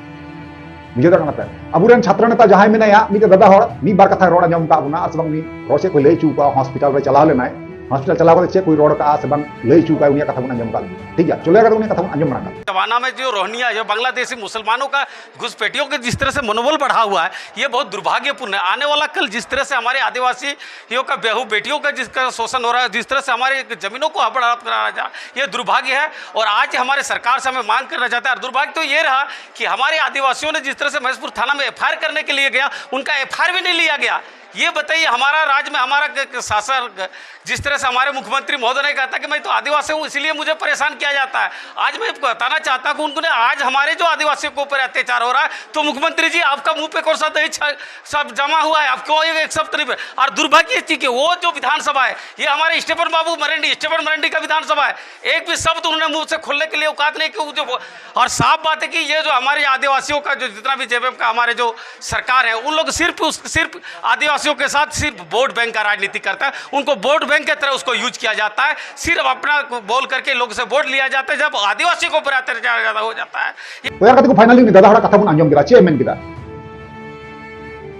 ᱵᱩᱡᱷᱟᱹᱣ ᱫᱟᱲᱮᱭᱟᱜ ᱠᱟᱱᱟ ᱯᱮ? ᱟᱵᱚᱨᱮᱱ ᱪᱷᱟᱛᱨᱚ ᱱᱮᱛᱟ ᱡᱟᱦᱟᱸᱭ ᱢᱮᱱᱟᱭᱟ, ᱢᱤᱫᱴᱮᱡ ᱫᱟᱫᱟ ᱦᱚᱲ ᱢᱤᱫ ᱵᱟᱨ ᱠᱟᱛᱷᱟᱭ ᱨᱚᱲ ᱟᱸᱡᱚᱢ ᱟᱠᱟᱫ ᱵᱚᱱᱟ, ᱟᱨ ᱥᱮ ᱵᱟᱝ ᱩᱱᱤ ᱨᱚᱲ ᱪᱮᱫ ᱠᱚ ᱞᱟᱹᱭ ᱦᱚᱪᱚ ᱟᱠᱟᱫᱼᱟ, ᱦᱚᱥᱯᱤᱴᱟᱞ ᱨᱮ ᱪᱟᱞᱟᱣ ᱞᱮᱱᱟᱭ, ᱦᱚᱥᱯᱤᱴᱟᱞ ᱪᱟᱞᱟᱣ ᱠᱟᱛᱮ ᱪᱮᱫ ᱠᱚᱭ ᱨᱚᱲ ᱠᱟᱜᱼᱟ ᱥᱮ ᱵᱟᱝ ᱞᱟᱹᱭ ᱦᱚᱪᱚ ᱟᱠᱟᱫᱼᱟ, ᱩᱱᱤᱭᱟᱜ ᱠᱟᱛᱷᱟ ᱵᱚᱱ ᱟᱸᱡᱚᱢ ᱟᱠᱟᱫ ᱜᱮ᱾ ᱴᱷᱤᱠ ᱜᱮᱭᱟ, ᱪᱚᱞᱚ ᱮᱱᱠᱷᱟᱱ ᱩᱱᱤᱭᱟᱜ ᱠᱟᱛᱷᱟ ᱵᱚᱱ ᱟᱸᱡᱚᱢ ᱢᱟᱲᱟᱝ ᱠᱟᱜ᱾ जमाना में जो रोहिंग्या या बांग्लादेशी मुसलमानों का घुसपैठियों के जिस तरह से मनोबल बढ़ा हुआ है, ये बहुत दुर्भाग्यपूर्ण है। आने वाला कल जिस तरह से हमारे आदिवासियों का, बहू बेटियों का जिस तरह शोषण हो रहा है, जिस तरह से हमारे जमीनों को हड़प कराया जा, ये दुर्भाग्य है। और आज हमारे सरकार से हमें मांग करना चाहता है, और दुर्भाग्य तो ये रहा कि हमारे आदिवासियों ने जिस तरह से महेशपुर थाना में एफ आई आर करने के लिए गया, उनका एफ आई आर भी नहीं लिया गया। ये बताइए, हमारा राज्य में हमारा क-, क-, शासन क-, जिस तरह से हमारे मुख्यमंत्री महोदय ने कहा था कि मैं तो आदिवासी हूँ, इसीलिए मुझे परेशान किया जाता है। आज मैं बताना चाहता हूँ कि उन्होंने, आज हमारे जो आदिवासियों के ऊपर अत्याचार हो रहा है, तो मुख्यमंत्री जी, आपका मुंह पे कौन सा दही छ-, सब जमा हुआ है? आप क्यों एक, एक शब्द नहीं बोले? और दुर्भाग्य इस चीज के, वो जो विधानसभा है, ये हमारे स्टेफन बाबू मरंडी, स्टेफन मरंडी का विधानसभा है, एक भी शब्द उन्होंने मुंह से खोलने के लिए औकात नहीं कि वो जो वो, और साफ बात है कि ये जो हमारे आदिवासियों का जो जितना भी जे एम एम का हमारे जो सरकार है, उन लोग सिर्फ उस, सिर्फ आदिवासियों के साथ सिर्फ वोट बैंक का राजनीति करता है। उनको वोट बैंक की तरह उसको यूज किया जाता है, सिर्फ अपना बोल करके लोग से वोट लिया जाता है। जब आदिवासी को ऊपर अत्याचार ज्यादा हो जाता है। ᱛᱚ ᱭᱟᱨ ᱜᱟᱛᱮ ᱠᱚ, finally ᱩᱱᱤ ᱫᱟᱫᱟ ᱦᱚᱲᱟᱜ ᱠᱟᱛᱷᱟ ᱵᱚᱱ ᱟᱸᱡᱚᱢ ᱠᱮᱫᱟ, ᱪᱮᱫ ᱮ ᱢᱮᱱ ᱠᱮᱫᱟ᱾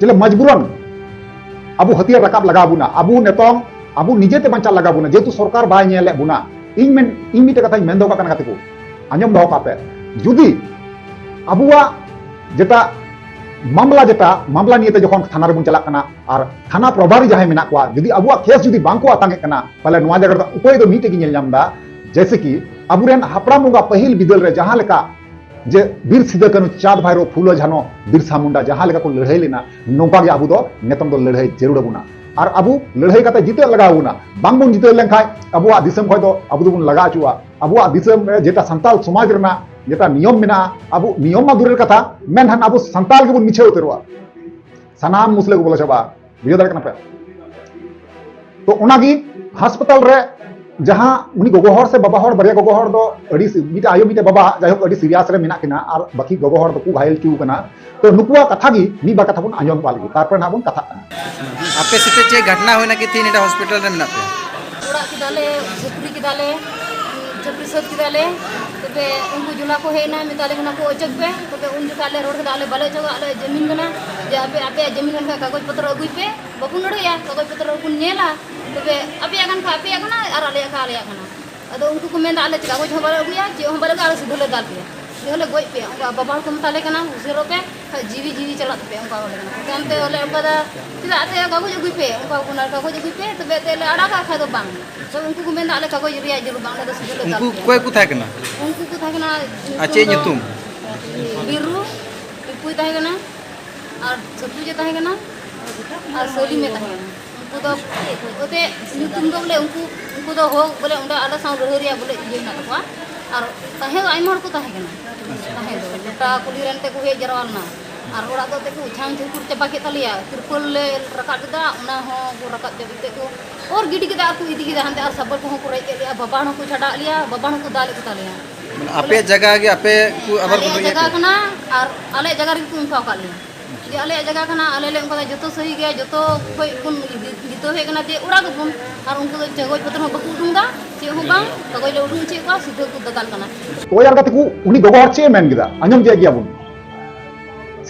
ᱪᱮᱫ ᱢᱚᱡᱽᱵᱩᱨᱟᱱ ᱟᱵᱚ ᱦᱟᱹᱛᱤᱭᱟᱹᱨ ᱨᱟᱠᱟᱵ ᱞᱟᱜᱟᱣ ᱵᱚᱱᱟ, ᱟᱵᱚ ᱱᱤᱛᱚᱝ ᱟᱵᱚ ᱱᱤᱡᱮᱛᱮ ᱵᱟᱧᱪᱟᱣ ᱞᱟᱜᱟᱣ ᱵᱚᱱᱟ, ᱡᱮᱦᱮᱛᱩ ᱥᱚᱨᱠᱟᱨ ᱵᱟᱭ ᱧᱮᱞᱮᱫ ᱵᱚᱱᱟ᱾ ᱤᱧ ᱢᱮᱱ, ᱤᱧ ᱢᱤᱫᱴᱮᱡ ᱠᱟᱛᱷᱟᱧ ᱢᱮᱱ ᱫᱚᱦᱚ ᱠᱟᱜ ᱠᱟᱱᱟ ᱜᱟᱛᱮ ᱠᱚ, ᱟᱸᱡᱚᱢ ᱫᱚᱦᱚ ᱠᱟᱜ ᱯᱮ, ᱡᱩᱫᱤ ᱟᱵᱚᱣᱟᱜ ᱡᱮᱴᱟ ᱢᱟᱢᱞᱟ, ᱡᱮᱴᱟ ᱢᱟᱢᱞᱟ ᱱᱤᱭᱮᱛᱮ ᱡᱚᱠᱷᱚᱱ ᱛᱷᱟᱱᱟ ᱨᱮᱵᱚᱱ ᱪᱟᱞᱟᱜ ᱠᱟᱱᱟ ᱟᱨ ᱛᱷᱟᱱᱟ ᱯᱨᱚᱵᱷᱟᱨᱤ ᱡᱟᱦᱟᱸᱭ ᱢᱮᱱᱟᱜ ᱠᱚᱣᱟ, ᱡᱩᱫᱤ ᱟᱵᱚᱣᱟᱜ ᱠᱮᱥ ᱡᱩᱫᱤ ᱵᱟᱝ ᱠᱚ ᱟᱛᱟᱝ ᱮᱫ ᱠᱟᱱᱟ, ᱛᱟᱦᱞᱮ ᱱᱚᱣᱟ ᱡᱟᱭᱜᱟ ᱨᱮᱫᱚ ᱩᱯᱟᱹᱭ ᱫᱚ ᱢᱤᱫᱴᱮᱡ ᱜᱮ ᱧᱮᱞ ᱧᱟᱢ ᱮᱫᱟ, ᱡᱮᱭᱥᱮ ᱠᱤ ᱟᱵᱚᱨᱮᱱ ᱦᱟᱯᱲᱟᱢ ᱵᱚᱸᱜᱟ ᱯᱟᱹᱦᱤᱞ ᱵᱤᱫᱟᱹᱞ ᱨᱮ ᱡᱟᱦᱟᱸ ᱞᱮᱠᱟ ᱡᱮ ᱵᱤᱨ ᱥᱤᱫᱟᱹ ᱠᱟᱹᱱᱦᱩ, ᱪᱟᱸᱫᱽ ᱵᱷᱟᱭᱨᱳ, ᱯᱷᱩᱞᱳ ᱡᱷᱟᱱᱳ, ᱵᱤᱨᱥᱟ ᱢᱩᱱᱰᱟ ᱡᱟᱦᱟᱸ ᱞᱮᱠᱟ ᱠᱚ ᱞᱟᱹᱲᱦᱟᱹᱭ ᱞᱮᱱᱟ, ᱱᱚᱝᱠᱟ ᱜᱮ ᱟᱵᱚ ᱫᱚ ᱱᱤᱛᱚᱝ ᱫᱚ ᱞᱟᱹᱲᱦᱟᱹᱭ ᱡᱟᱹᱨᱩᱲ ᱟᱵᱚᱱᱟ᱾ ᱟᱨ ᱟᱵᱚ ᱞᱟᱹᱲᱦᱟᱹᱭ ᱠᱟᱛᱮ ᱡᱤᱛᱟᱹᱜ ᱞᱟᱜᱟᱣ ᱵᱚᱱᱟ᱾ ᱵᱟᱝᱵᱚᱱ ᱡᱤᱛᱟᱹᱣ ᱞᱮᱱᱠᱷᱟᱱ ᱟᱵᱚᱣᱟᱜ ᱫᱤᱥᱚᱢ ᱠᱷᱚᱱ ᱫᱚ ᱟᱵᱚ ᱫᱚᱵᱚᱱ ᱞᱟᱜᱟ ᱦᱚᱪᱚᱜᱼᱟ᱾ ᱟᱵᱚᱣᱟᱜ ᱫᱤᱥᱚᱢ ᱨᱮ ᱡᱮᱴᱟ ᱥᱟᱱᱛᱟᱞ ᱥᱚᱢᱟᱡᱽ ᱨᱮᱱᱟᱜ ᱡᱮᱴᱟ ᱱᱤᱭᱚᱢ ᱢᱮᱱᱟᱜᱼᱟ, ᱟᱵᱚ ᱱᱤᱭᱚᱢ ᱢᱟ ᱫᱩᱨᱮᱨ ᱠᱟᱛᱷᱟ, ᱢᱮᱱᱠᱷᱟᱱ ᱟᱵᱚ ᱥᱟᱱᱛᱟᱞ ᱜᱮᱵᱚᱱ ᱢᱤᱪᱷᱟᱹ ᱩᱛᱟᱹᱨᱚᱜᱼᱟ᱾ ᱥᱟᱱᱟᱢ ᱢᱩᱥᱞᱟᱹ ᱠᱚ ᱵᱚᱞᱚ ᱪᱟᱵᱟᱜᱼᱟ᱾ ᱵᱩᱡᱷᱟᱹᱣ ᱫᱟᱲᱮᱭᱟᱜ ᱠᱟᱱᱟ ᱯᱮ? ᱛᱚ ᱚᱱᱟᱜᱮ ᱦᱟᱥᱯᱟᱛᱟᱞ ᱨᱮ ᱡᱟᱦᱟᱸ ᱩᱱᱤ ᱜᱚᱜᱚ ᱦᱚᱲ ᱥᱮ ᱵᱟᱵᱟ ᱦᱚᱲ, ᱵᱟᱨᱭᱟ ᱜᱚᱜᱚ ᱦᱚᱲ ᱫᱚ ᱟᱹᱰᱤ ᱥᱤ-, ᱢᱤᱫᱴᱮᱡ ᱟᱭᱳ ᱢᱤᱫᱴᱮᱡ ᱵᱟᱵᱟ ᱡᱟᱭᱦᱳᱠ ᱟᱹᱰᱤ ᱥᱤᱨᱤᱭᱟᱥ ᱨᱮ ᱢᱮᱱᱟᱜ ᱠᱤᱱᱟ ᱟᱨ ᱵᱟᱹᱠᱤ ᱜᱚᱜᱚ ᱦᱚᱲ ᱫᱚᱠᱚ ᱜᱷᱟᱭᱮᱞ ᱦᱚᱪᱚ ᱟᱠᱟᱱᱟ᱾ ᱛᱚ ᱱᱩᱠᱩᱣᱟᱜ ᱠᱟᱛᱷᱟ ᱜᱮ ᱢᱤᱫ ᱵᱟᱨ ᱠᱟᱛᱷᱟ ᱵᱚᱱ ᱟᱸᱡᱚᱢ ᱠᱚᱣᱟ ᱞᱟᱹᱜᱤᱫ, ᱛᱟᱨᱯᱚᱨᱮ ᱱᱟᱦᱟᱜ ᱵᱚᱱ ᱠᱟᱛᱷᱟᱜ ᱠᱟᱱᱟ᱾ ᱟᱯᱮ ᱥᱟᱛᱮ ᱪᱮᱫ ᱜᱷᱚᱴᱱᱟ ᱦᱩᱭᱱᱟ ᱠᱤ ᱛᱤᱦᱤᱧ ᱱᱚᱰᱮ ᱦᱚᱥᱯᱤᱴᱟᱞ ᱨᱮ ᱢᱮᱱᱟᱜ ᱯᱮᱭᱟ? ᱚᱲᱟᱜ ᱠᱮᱫᱟᱞᱮ, ᱪᱷᱟᱹᱯᱨᱤ ᱠᱮᱫᱟᱞᱮ, ᱪᱷᱟᱹᱯᱨᱤ ᱥᱟᱹᱛ ᱠᱮᱫᱟᱞᱮ᱾ ᱛᱚᱵᱮ ᱩᱱᱠᱩ ᱡᱚᱞᱟ ᱠᱚ ᱦᱮᱡ ᱮᱱᱟ, ᱢᱮᱛᱟ ᱞᱮ ᱠᱟᱱᱟ ᱠᱚ, "ᱚᱪᱚᱜ ᱯᱮ᱾" ᱛᱚᱵᱮ ᱩᱱ ᱡᱚᱠᱷᱟᱡ ᱟᱞᱮ ᱨᱚᱲ ᱠᱮᱫᱟ, "ᱟᱞᱮ ᱵᱟᱞᱮ ᱚᱪᱚᱜᱟ, ᱟᱞᱮᱭᱟᱜ ᱡᱟᱹᱢᱤᱱ ᱠᱟᱱᱟ, ᱡᱮ ᱟᱯᱮ, ᱟᱯᱮᱭᱟᱜ ᱡᱟᱹᱢᱤᱱ ᱠᱟᱱ ᱠᱷᱟᱡ ᱠᱟᱜᱚᱡᱽ ᱯᱚᱛᱨᱚ ᱟᱹᱜᱩᱭ ᱯᱮ, ᱵᱟᱵᱚᱱ ᱞᱟᱹᱲᱦᱟᱹᱭᱟ, ᱠᱟᱜᱚᱡᱽ ᱯᱚᱛᱨᱚ ᱵᱚᱱ ᱧᱮᱞᱟ, ᱛᱚᱵᱮ ᱟᱯᱮᱭᱟᱜ ᱠᱟᱱ ᱠᱷᱟᱡ ᱟᱯᱮᱭᱟᱜ ᱠᱟᱱᱟ ᱟᱨ ᱟᱞᱮᱭᱟᱜ ᱠᱷᱟᱡ ᱟᱞᱮᱭᱟᱜ ᱠᱟᱱᱟ᱾" ᱟᱫᱚ ᱩᱱᱠᱩ ᱠᱚ ᱢᱮᱱᱫᱟ, "ᱟᱞᱮ ᱠᱟᱜᱚᱡᱽ ᱦᱚᱸ ᱵᱟᱞᱮ ᱟᱹᱜᱩᱭᱟ, ᱪᱮᱫ ᱦᱚᱸ ᱵᱟᱞᱮ ᱟᱹᱜᱩᱭᱟ, ᱟᱞᱮ ᱥᱤᱫᱷᱟᱹ ᱞᱮ ᱫᱟᱞ ᱯᱮᱭᱟ, ᱥᱤᱫᱷᱟᱹ ᱞᱮ ᱜᱚᱡ ᱯᱮᱭᱟ᱾" ᱚᱱᱠᱟ ᱵᱟᱵᱟ ᱦᱚᱲ ᱠᱚ ᱢᱮᱛᱟ ᱞᱮ ᱠᱟᱱᱟ, "ᱦᱩᱥᱤᱭᱟᱹᱨᱚᱜ ᱯᱮ, ᱠᱷᱟᱡ ᱡᱤᱣᱤ, ᱡᱤᱣᱤ ᱪᱟᱞᱟᱜ ᱛᱟᱯᱮᱭᱟ", ᱚᱱᱠᱟ ᱠᱚ ᱢᱮᱛᱟ ᱞᱮ ᱠᱟᱱᱟ᱾ ᱛᱟᱭᱚᱢ ᱛᱮ ᱟᱞᱮ ᱚᱱᱠᱟ ᱫᱚ, "ᱪᱮᱫᱟᱜ ᱟᱯᱮ ᱠᱟᱜᱚᱡᱽ ᱟᱹᱜᱩᱭ ᱯᱮ?" ᱚᱱᱠᱟ ᱠᱚ ᱢᱮᱱᱟ, "ᱠᱟᱜᱚᱡᱽ ᱟᱹᱜᱩᱭ ᱯᱮ, ᱛᱚᱵᱮ ᱮᱱᱛᱮᱫ ᱞᱮ ᱟᱲᱟᱜᱟ, ᱠᱷᱟᱡ ᱫᱚ ᱵᱟᱝ᱾" ᱛᱚ ᱩᱱᱠᱩ ᱠᱚ ᱢᱮᱱᱫᱟ, "ᱟᱞᱮ ᱠᱟᱜᱚᱡᱽ ᱨᱮᱭᱟᱜ ᱡᱟᱹᱨᱩᱲ ᱵᱟᱝ, ᱟᱞᱮ ᱫᱚ ᱥᱤᱫᱷᱟᱹ ᱞᱮ ᱫᱟᱞ ᱩᱱᱠᱩ ᱯᱮᱭᱟ᱾" ᱚᱠᱚᱭ ᱠᱚ ᱛᱟᱦᱮᱸ ᱠᱟᱱᱟ? ᱩᱱᱠᱩ ᱠᱚ ᱛᱟᱦᱮᱸ ᱠᱟᱱᱟ ᱟᱨ ᱪᱮᱫ ᱫᱚ ᱧᱩᱛᱩᱢ? ᱵᱤᱨᱩ, ᱯᱤᱯᱩᱭ ᱛᱟᱦᱮᱸ ᱠᱟᱱᱟ, ᱟᱨ ᱥᱟᱹᱛᱩᱡ ᱮ ᱛᱟᱦᱮᱸ ᱠᱟᱱᱟ, ᱟᱨ ᱥᱟᱹᱞᱤᱢ ᱮ ᱛᱟᱦᱮᱸ ᱠᱟᱱᱟ᱾ ᱩᱱᱠᱩ ᱫᱚ ᱚᱛᱮ ᱧᱩᱛᱩᱢ ᱫᱚ ᱵᱚᱞᱮ ᱩᱱᱠᱩ, ᱩᱱᱠᱩ ᱫᱚ ᱦᱚᱸ ᱵᱚᱞᱮ ᱚᱸᱰᱮ ᱟᱞᱮ ᱥᱟᱶ ᱞᱟᱹᱲᱦᱟᱹᱭ ᱨᱮᱭᱟᱜ ᱵᱚᱞᱮ ᱤᱭᱟᱹ ᱢᱮᱱᱟᱜ ᱛᱟᱠᱚᱣᱟ᱾ ᱟᱨ ᱛᱟᱦᱮᱸ ᱫᱚ ᱟᱭᱢᱟ ᱦᱚᱲ ᱠᱚ ᱛᱟᱦᱮᱸ ᱠᱟᱱᱟ᱾ ᱛᱟᱦᱮᱸ ᱫᱚ ᱜᱚᱴᱟ ᱠᱩᱞᱦᱤ ᱨᱮᱱ ᱛᱮᱠᱚ ᱦᱮᱡ ᱡᱟᱨᱣᱟ ᱞᱮᱱᱟ᱾ ᱟᱨ ᱚᱲᱟᱜ ᱫᱚ ᱛᱮᱠᱚ ᱩᱪᱷᱟᱝ ᱡᱷᱩᱠᱩᱨ ᱪᱟᱵᱟ ᱠᱮᱫ ᱛᱟᱞᱮᱭᱟ᱾ ᱛᱤᱨᱯᱚᱞ ᱞᱮ ᱨᱟᱠᱟᱵ ᱞᱮᱫᱟ, ᱚᱱᱟ ᱦᱚᱸ ᱠᱚ ᱨᱟᱠᱟᱵ ᱪᱟᱵᱟ ᱠᱮᱫ ᱠᱚ᱾ ᱚᱨ ᱜᱤᱰᱤ ᱠᱮᱫᱟ ᱟᱨ ᱠᱚ ᱤᱫᱤ ᱠᱮᱫᱟ ᱦᱟᱱᱛᱮ, ᱟᱨ ᱥᱟᱵᱚᱞ ᱠᱚᱦᱚᱸ ᱠᱚ ᱨᱮᱡ ᱠᱮᱫ ᱞᱮᱭᱟ᱾ ᱵᱟᱵᱟ ᱦᱚᱸ ᱠᱚ ᱪᱷᱟᱰᱟᱣ ᱞᱮᱭᱟ, ᱵᱟᱵᱟ ᱦᱚᱸ ᱠᱚ ᱫᱟᱞ ᱮᱫ ᱠᱚ ᱛᱟᱞᱮᱭᱟ᱾ ᱢᱟᱱᱮ ᱵᱚᱞᱮ ᱟᱯᱮᱭᱟᱜ ᱡᱟᱭᱜᱟ ᱜᱮ ᱟᱯᱮ ᱠᱚ ᱟᱵᱟᱨ ᱠᱚ ᱟᱞᱮᱭᱟᱜ ᱵᱟᱹᱜᱤᱭᱟᱜ ᱡᱟᱭᱜᱟ ᱯᱮᱭᱟ? ᱠᱟᱱᱟ ᱟᱨ ᱟᱞᱮᱭᱟᱜ ᱡᱟᱭᱜᱟ ᱨᱮᱜᱮ ᱠᱚ ᱢᱮᱛᱟ ᱟᱠᱟᱫ ᱞᱮᱭᱟ᱾ ᱡᱮ ᱟᱞᱮᱭᱟᱜ ᱡᱟᱭᱜᱟ ᱠᱟᱱᱟ, ᱟᱞᱮ ᱞᱮ ᱚᱱᱠᱟ ᱫᱚ ᱡᱚᱛᱚ ᱥᱟᱹᱦᱤ ᱜᱮᱭᱟ, ᱡᱚᱛᱚ ᱠᱷᱚᱡ ᱵᱚᱱ ᱡᱤᱛᱟᱹᱣ ᱦᱮᱡ ᱠᱟᱱᱟ ᱡᱮ ᱚᱲᱟᱜ ᱟᱵᱚᱱ, ᱟᱨ ᱩᱱᱠᱩ ᱫᱚ ᱠᱟᱜᱚᱡᱽ ᱯᱚᱛᱨᱚ ᱦᱚᱸ ᱵᱟᱠᱚ ᱩᱰᱩᱝ ᱮᱫᱟ, ᱪᱮᱫ ᱦᱚᱸ ᱵᱟᱝ, ᱠᱟᱜᱚᱡᱽ ᱞᱮ ᱩᱰᱩᱝ ᱦᱚᱪᱚᱭᱮᱫ ᱠᱚᱣᱟ, ᱥᱤᱫᱷᱟᱹ ᱠᱚ ᱫᱟᱫᱟᱞ ᱠᱟᱱᱟ᱾ ᱛᱚ ᱭᱟᱨ ᱜᱟᱛᱮ ᱠᱚ, ᱩᱱᱤ ᱜᱚᱜᱚ ᱦᱚᱲ ᱪᱮᱫ ᱮ ᱢᱮᱱ ᱠᱮᱫᱟ? ᱟᱸᱡᱚᱢ ᱠᱮᱫ ᱜᱮᱭᱟ ᱵᱚᱱ᱾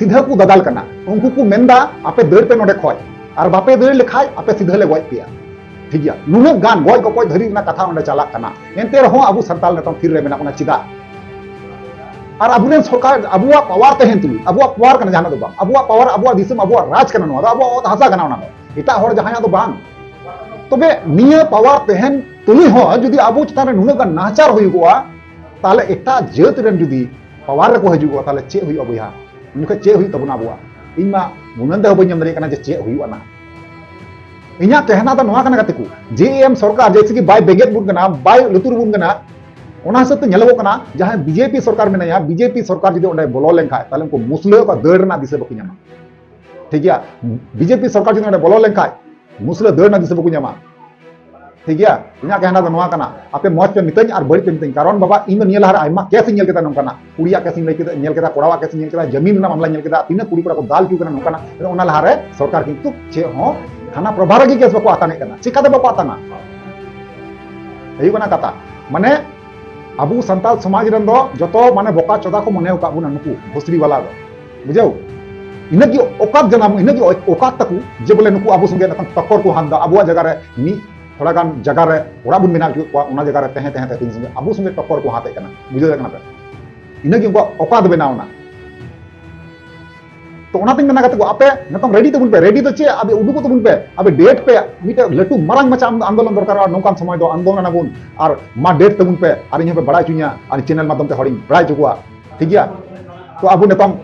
ᱥᱤᱫᱷᱟᱹ ᱠᱚ ᱫᱟᱫᱟᱞ ᱠᱟᱱᱟ᱾ ᱩᱱᱠᱩ ᱠᱚ ᱢᱮᱱᱫᱟ, "ᱟᱯᱮ ᱫᱟᱹᱲ ᱯᱮ ᱱᱚᱰᱮ ᱠᱷᱚᱡ, ᱟᱨ ᱵᱟᱯᱮ ᱫᱟᱹᱲ ᱞᱮᱠᱷᱟᱡ ᱟᱯᱮ ᱥᱤᱫᱷᱟᱹ ᱞᱮ ᱜᱚᱡ ᱯᱮᱭᱟ᱾" ᱴᱷᱤᱠ ᱜᱮᱭᱟ, ᱱᱩᱱᱟᱹᱜ ᱜᱟᱱ ᱜᱚᱡ ᱜᱚᱯᱚᱡ ᱫᱷᱟᱹᱨᱤᱡ ᱨᱮᱱᱟᱜ ᱠᱟᱛᱷᱟ ᱚᱸᱰᱮ ᱪᱟᱞᱟᱜ ᱠᱟᱱᱟ᱾ ᱮᱱᱛᱮ ᱨᱮᱦᱚᱸ ᱟᱵᱚ ᱥᱟᱱᱛᱟᱲ ᱱᱤᱛᱚᱝ ᱛᱷᱤᱨ ᱨᱮ ᱢᱮᱱᱟᱜ ᱵᱚᱱᱟ ᱪᱮᱫᱟᱜ? ᱟᱨ ᱟᱵᱚᱨᱮᱱ ᱥᱚᱨᱠᱟᱨ, ᱟᱵᱚᱣᱟᱜ ᱯᱟᱣᱟᱨ ᱛᱟᱦᱮᱱ ᱛᱩᱞᱩᱡ, ᱟᱵᱚᱣᱟᱜ ᱯᱟᱣᱟᱨ ᱠᱟᱱᱟ ᱡᱟᱦᱟᱱᱟᱜ ᱫᱚ ᱵᱟᱝ, ᱟᱵᱚᱣᱟᱜ ᱯᱟᱣᱟᱨ, ᱟᱵᱚᱣᱟᱜ ᱫᱤᱥᱚᱢ, ᱟᱵᱚᱣᱟᱜ ᱨᱟᱡᱽ ᱠᱟᱱᱟ ᱱᱚᱣᱟ ᱫᱚ, ᱟᱵᱚᱣᱟᱜ ᱚᱛ ᱦᱟᱥᱟ ᱠᱟᱱᱟ ᱚᱱᱟ ᱫᱚ, ᱮᱴᱟᱜ ᱦᱚᱲ ᱡᱟᱦᱟᱸᱭᱟᱜ ᱫᱚ ᱵᱟᱝ᱾ ᱛᱚᱵᱮ ᱱᱤᱭᱟᱹ ᱯᱟᱣᱟᱨ ᱛᱟᱦᱮᱱ ᱛᱩᱞᱩᱡ ᱦᱚᱸ ᱡᱩᱫᱤ ᱟᱵᱚ ᱪᱮᱛᱟᱱ ᱨᱮ ᱱᱩᱱᱟᱹᱜ ᱜᱟᱱ ᱱᱟᱦᱟᱪᱟᱨ ᱦᱩᱭᱩᱜᱚᱜᱼᱟ, ᱛᱟᱦᱞᱮ ᱮᱴᱟᱜ ᱡᱟᱹᱛ ᱨᱮᱱ ᱡᱩᱫᱤ ᱯᱟᱣᱟᱨ ᱨᱮᱠᱚ ᱦᱤᱡᱩᱜᱚᱜᱼᱟ, ᱛᱟᱦᱞᱮ ᱪᱮᱫ ᱦᱩᱭᱩᱜᱼᱟ ᱵᱚᱭᱦᱟ? ᱩᱱ ᱡᱚᱠᱷᱚᱱ ᱪᱮᱫ ᱦᱩᱭᱩᱜ ᱛᱟᱵᱚᱱᱟ ᱟᱵᱚᱣᱟᱜ? ᱤᱧ ᱢᱟ ᱢᱚᱱᱮ ᱛᱮᱦᱚᱸ ᱵᱟᱹᱧ ᱧᱟᱢ ᱫᱟᱲᱮᱭᱟᱜ ᱠᱟᱱᱟ ᱡᱮ ᱪᱮᱫ ᱦᱩᱭᱩᱜᱼᱟ ᱱᱟᱦᱟᱜ᱾ ᱤᱧᱟᱹᱜ ᱠᱮᱦᱱᱟ ᱫᱚ ᱱᱚᱣᱟ ᱠᱟᱱᱟ ᱜᱟᱛᱮ ᱠᱚ, ᱡᱮ ᱮᱢ ᱥᱚᱨᱠᱟᱨ ᱡᱮᱭᱥᱮ ᱠᱤ ᱵᱟᱭ ᱵᱮᱸᱜᱮᱫ ᱵᱚᱱ ᱠᱟᱱᱟ, ᱵᱟᱭ ᱞᱩᱛᱩᱨ ᱵᱚᱱ ᱠᱟᱱᱟ, ᱚᱱᱟ ᱦᱤᱥᱟᱹᱵ ᱛᱮ ᱧᱮᱞᱚᱜᱚᱜ ᱠᱟᱱᱟ ᱡᱟᱦᱟᱸᱭ ᱵᱤᱡᱮᱯᱤ ᱥᱚᱨᱠᱟᱨ ᱢᱮᱱᱟᱭᱟ, ᱵᱤᱡᱮᱯᱤ ᱥᱚᱨᱠᱟᱨ ᱡᱩᱫᱤ ᱚᱸᱰᱮ ᱵᱚᱞᱚ ᱞᱮᱱᱠᱷᱟᱡ, ᱛᱟᱦᱞᱮ ᱩᱱᱠᱩ ᱢᱩᱥᱞᱟᱹ ᱠᱚ ᱫᱟᱹᱲ ᱨᱮᱱᱟᱜ ᱫᱤᱥᱟᱹ ᱵᱟᱠᱚ ᱧᱟᱢᱟ᱾ ᱴᱷᱤᱠ ᱜᱮᱭᱟ, ᱵᱤᱡᱮᱯᱤ ᱥᱚᱨᱠᱟᱨ ᱡᱩᱫᱤ ᱚᱸᱰᱮ ᱵᱚᱞᱚ ᱞᱮᱱᱠᱷᱟᱡ ᱢᱩᱥᱞᱟᱹ ᱫᱟᱹᱲ ᱨᱮᱱᱟᱜ ᱫᱤᱥᱟᱹ ᱵᱟᱠᱚ ᱧᱟᱢᱟ᱾ ᱴᱷᱤᱠ ᱜᱮᱭᱟ, ᱤᱧᱟᱹᱜ ᱠᱮᱦᱱᱟ ᱫᱚ ᱱᱚᱣᱟ ᱠᱟᱱᱟ, ᱟᱯᱮ ᱢᱚᱡᱽ ᱯᱮ ᱢᱤᱛᱟᱹᱧ ᱟᱨ ᱵᱟᱹᱲᱤᱡ ᱯᱮ ᱢᱤᱛᱟᱹᱧ, ᱠᱟᱨᱚᱱ ᱵᱟᱵᱟ ᱤᱧ ᱫᱚ ᱱᱤᱭᱟᱹ ᱞᱟᱦᱟ ᱨᱮ ᱟᱭᱢᱟ ᱠᱮᱥ ᱤᱧ ᱧᱮᱞ ᱠᱮᱫᱟ ᱱᱚᱝᱠᱟᱱᱟᱜ, ᱠᱩᱲᱤᱭᱟᱜ ᱠᱮᱥ ᱤᱧ ᱞᱟᱹᱭ ᱠᱮᱫᱟ, ᱧᱮᱞ ᱠᱮᱫᱟ, ᱠᱚᱲᱟᱣᱟᱜ ᱠᱮᱥ ᱤᱧ ᱧᱮᱞ ᱠᱮᱫᱟ, ᱡᱟᱢᱤᱱ ᱨᱮᱱᱟᱜ ᱢᱟᱢᱞᱟ ᱧᱮᱞ ᱠᱮᱫᱟ, ᱛᱤᱱᱟᱹᱜ ᱠᱩᱲᱤ ᱠᱚᱲᱟ ᱠᱚ ᱫᱟᱞ ᱦᱚᱪᱚ ᱠᱟᱱᱟ ᱱᱚᱝᱠᱟᱱᱟᱜ, ᱚᱱᱟ ᱞᱟᱦᱟ ᱨᱮ ᱥᱚᱨᱠᱟᱨ ᱠᱤᱱᱛᱩ ᱪᱮᱫ ᱦᱚᱸ ᱛᱷᱟᱱᱟ ᱯᱨᱚᱵᱷᱟ ᱨᱮᱜᱮ ᱠᱮᱥ ᱵᱟᱠᱚ ᱟᱛᱟᱝ ᱮᱫ ᱠᱟᱱᱟ᱾ ᱪᱤᱠᱟᱛᱮ ᱵᱟᱠᱚ ᱟᱛᱟᱝᱟ? ᱦᱩᱭᱩᱜ ᱠᱟᱱᱟ ᱠᱟᱛᱷᱟ, ᱢᱟᱱᱮ ᱟᱵᱚ ᱥᱟᱱᱛᱟᱲ ᱥᱚᱢᱟᱡᱽ ᱨᱮᱱ ᱫᱚ ᱡᱚᱛᱚ ᱢᱟᱱᱮ ᱵᱚᱠᱟ ᱪᱚᱫᱟ ᱠᱚ ᱢᱚᱱᱮ ᱟᱠᱟᱫ ᱵᱚᱱᱟ ᱱᱩᱠᱩ ᱵᱷᱳᱥᱨᱤ ᱵᱟᱞᱟ ᱫᱚ, ᱵᱩᱡᱷᱟᱹᱣ? ᱤᱱᱟᱹᱜᱮ ᱚᱠᱟᱛ ᱡᱟᱱᱟᱢ, ᱤᱱᱟᱹᱜᱮ ᱚᱠᱟᱛ ᱛᱟᱠᱚ ᱡᱮ ᱵᱚᱞᱮ ᱱᱩᱠᱩ ᱟᱵᱚ ᱥᱚᱸᱜᱮ ᱱᱤᱛᱚᱝ ᱴᱚᱠᱠᱚᱨ ᱠᱚ ᱦᱟᱛ ᱮᱫᱟ, ᱟᱵᱚᱣᱟᱜ ᱡᱟᱭᱜᱟ ᱨᱮ ᱢᱤᱫ ᱛᱷᱚᱲᱟ ᱜᱟᱱ ᱡᱟᱭᱜᱟ ᱨᱮ ᱚᱲᱟᱜ ᱵᱚᱱ ᱵᱮᱱᱟᱣ ᱦᱚᱪᱚᱭᱮᱫ ᱠᱚᱣᱟ, ᱚᱱᱟ ᱡᱟᱭᱜᱟ ᱨᱮ ᱛᱟᱦᱮᱸ ᱛᱟᱦᱮᱸ ᱛᱮ ᱛᱤᱦᱤᱧ ᱥᱚᱸᱜᱮ ᱟᱵᱚ ᱥᱚᱸᱜᱮ ᱴᱚᱠᱠᱚᱨ ᱠᱚ ᱦᱟᱛ ᱮᱫ ᱠᱟᱱᱟ, ᱵᱩᱡᱷᱟᱹᱣ ᱫᱟᱲᱮᱭᱟᱜ ᱠᱟᱱᱟ ᱯᱮ? ᱤᱱᱟᱹᱜᱮ ᱩᱱᱠᱩᱣᱟᱜ ᱚᱠᱟᱛ ᱵᱮᱱᱟᱣ ᱮᱱᱟ᱾ ᱛᱚ ᱚᱱᱟᱛᱤᱧ ᱢᱮᱱᱟ ᱜᱟᱛᱮ ᱠᱚ, ᱟᱯᱮ ᱱᱤᱛᱚᱝ ᱨᱮᱰᱤ ᱛᱟᱵᱚᱱ ᱯᱮ, ᱨᱮᱰᱤ ᱫᱚ ᱪᱮᱫ, ᱟᱯᱮ ᱩᱰᱩᱠᱚᱜ ᱛᱟᱵᱚᱱ ᱯᱮ, ᱟᱯᱮ ᱰᱮᱴ ᱯᱮ, ᱢᱤᱫᱴᱮᱡ ᱞᱟᱹᱴᱩ ᱢᱟᱨᱟᱝ ᱢᱟᱪᱷᱟ ᱟᱢ-, ᱟᱱᱫᱳᱞᱚᱱ ᱫᱚᱨᱠᱟᱨᱚᱜᱼᱟ, ᱱᱚᱝᱠᱟᱱ ᱥᱚᱢᱚᱭ ᱫᱚ ᱟᱱᱫᱳᱞᱚᱱ ᱟᱵᱚᱱ, ᱟᱨ ᱢᱟ ᱰᱮᱴ ᱛᱟᱵᱚᱱ ᱯᱮ, ᱟᱨ ᱤᱧ ᱦᱚᱸᱯᱮ ᱵᱟᱲᱟᱭ ᱦᱚᱪᱚᱧᱟ, ᱟᱨ ᱤᱧ ᱪᱮᱱᱮᱞ ᱢᱟᱫᱽᱫᱷᱚᱢ ᱛᱮ ᱦᱚᱲᱤᱧ ᱵᱟᱲᱟᱭ ᱦᱚᱪᱚ ᱠᱚᱣᱟ, ᱴᱷᱤᱠ ᱜᱮᱭᱟ? ᱛᱚ ᱟᱵᱚ ᱱᱤᱛᱚᱝ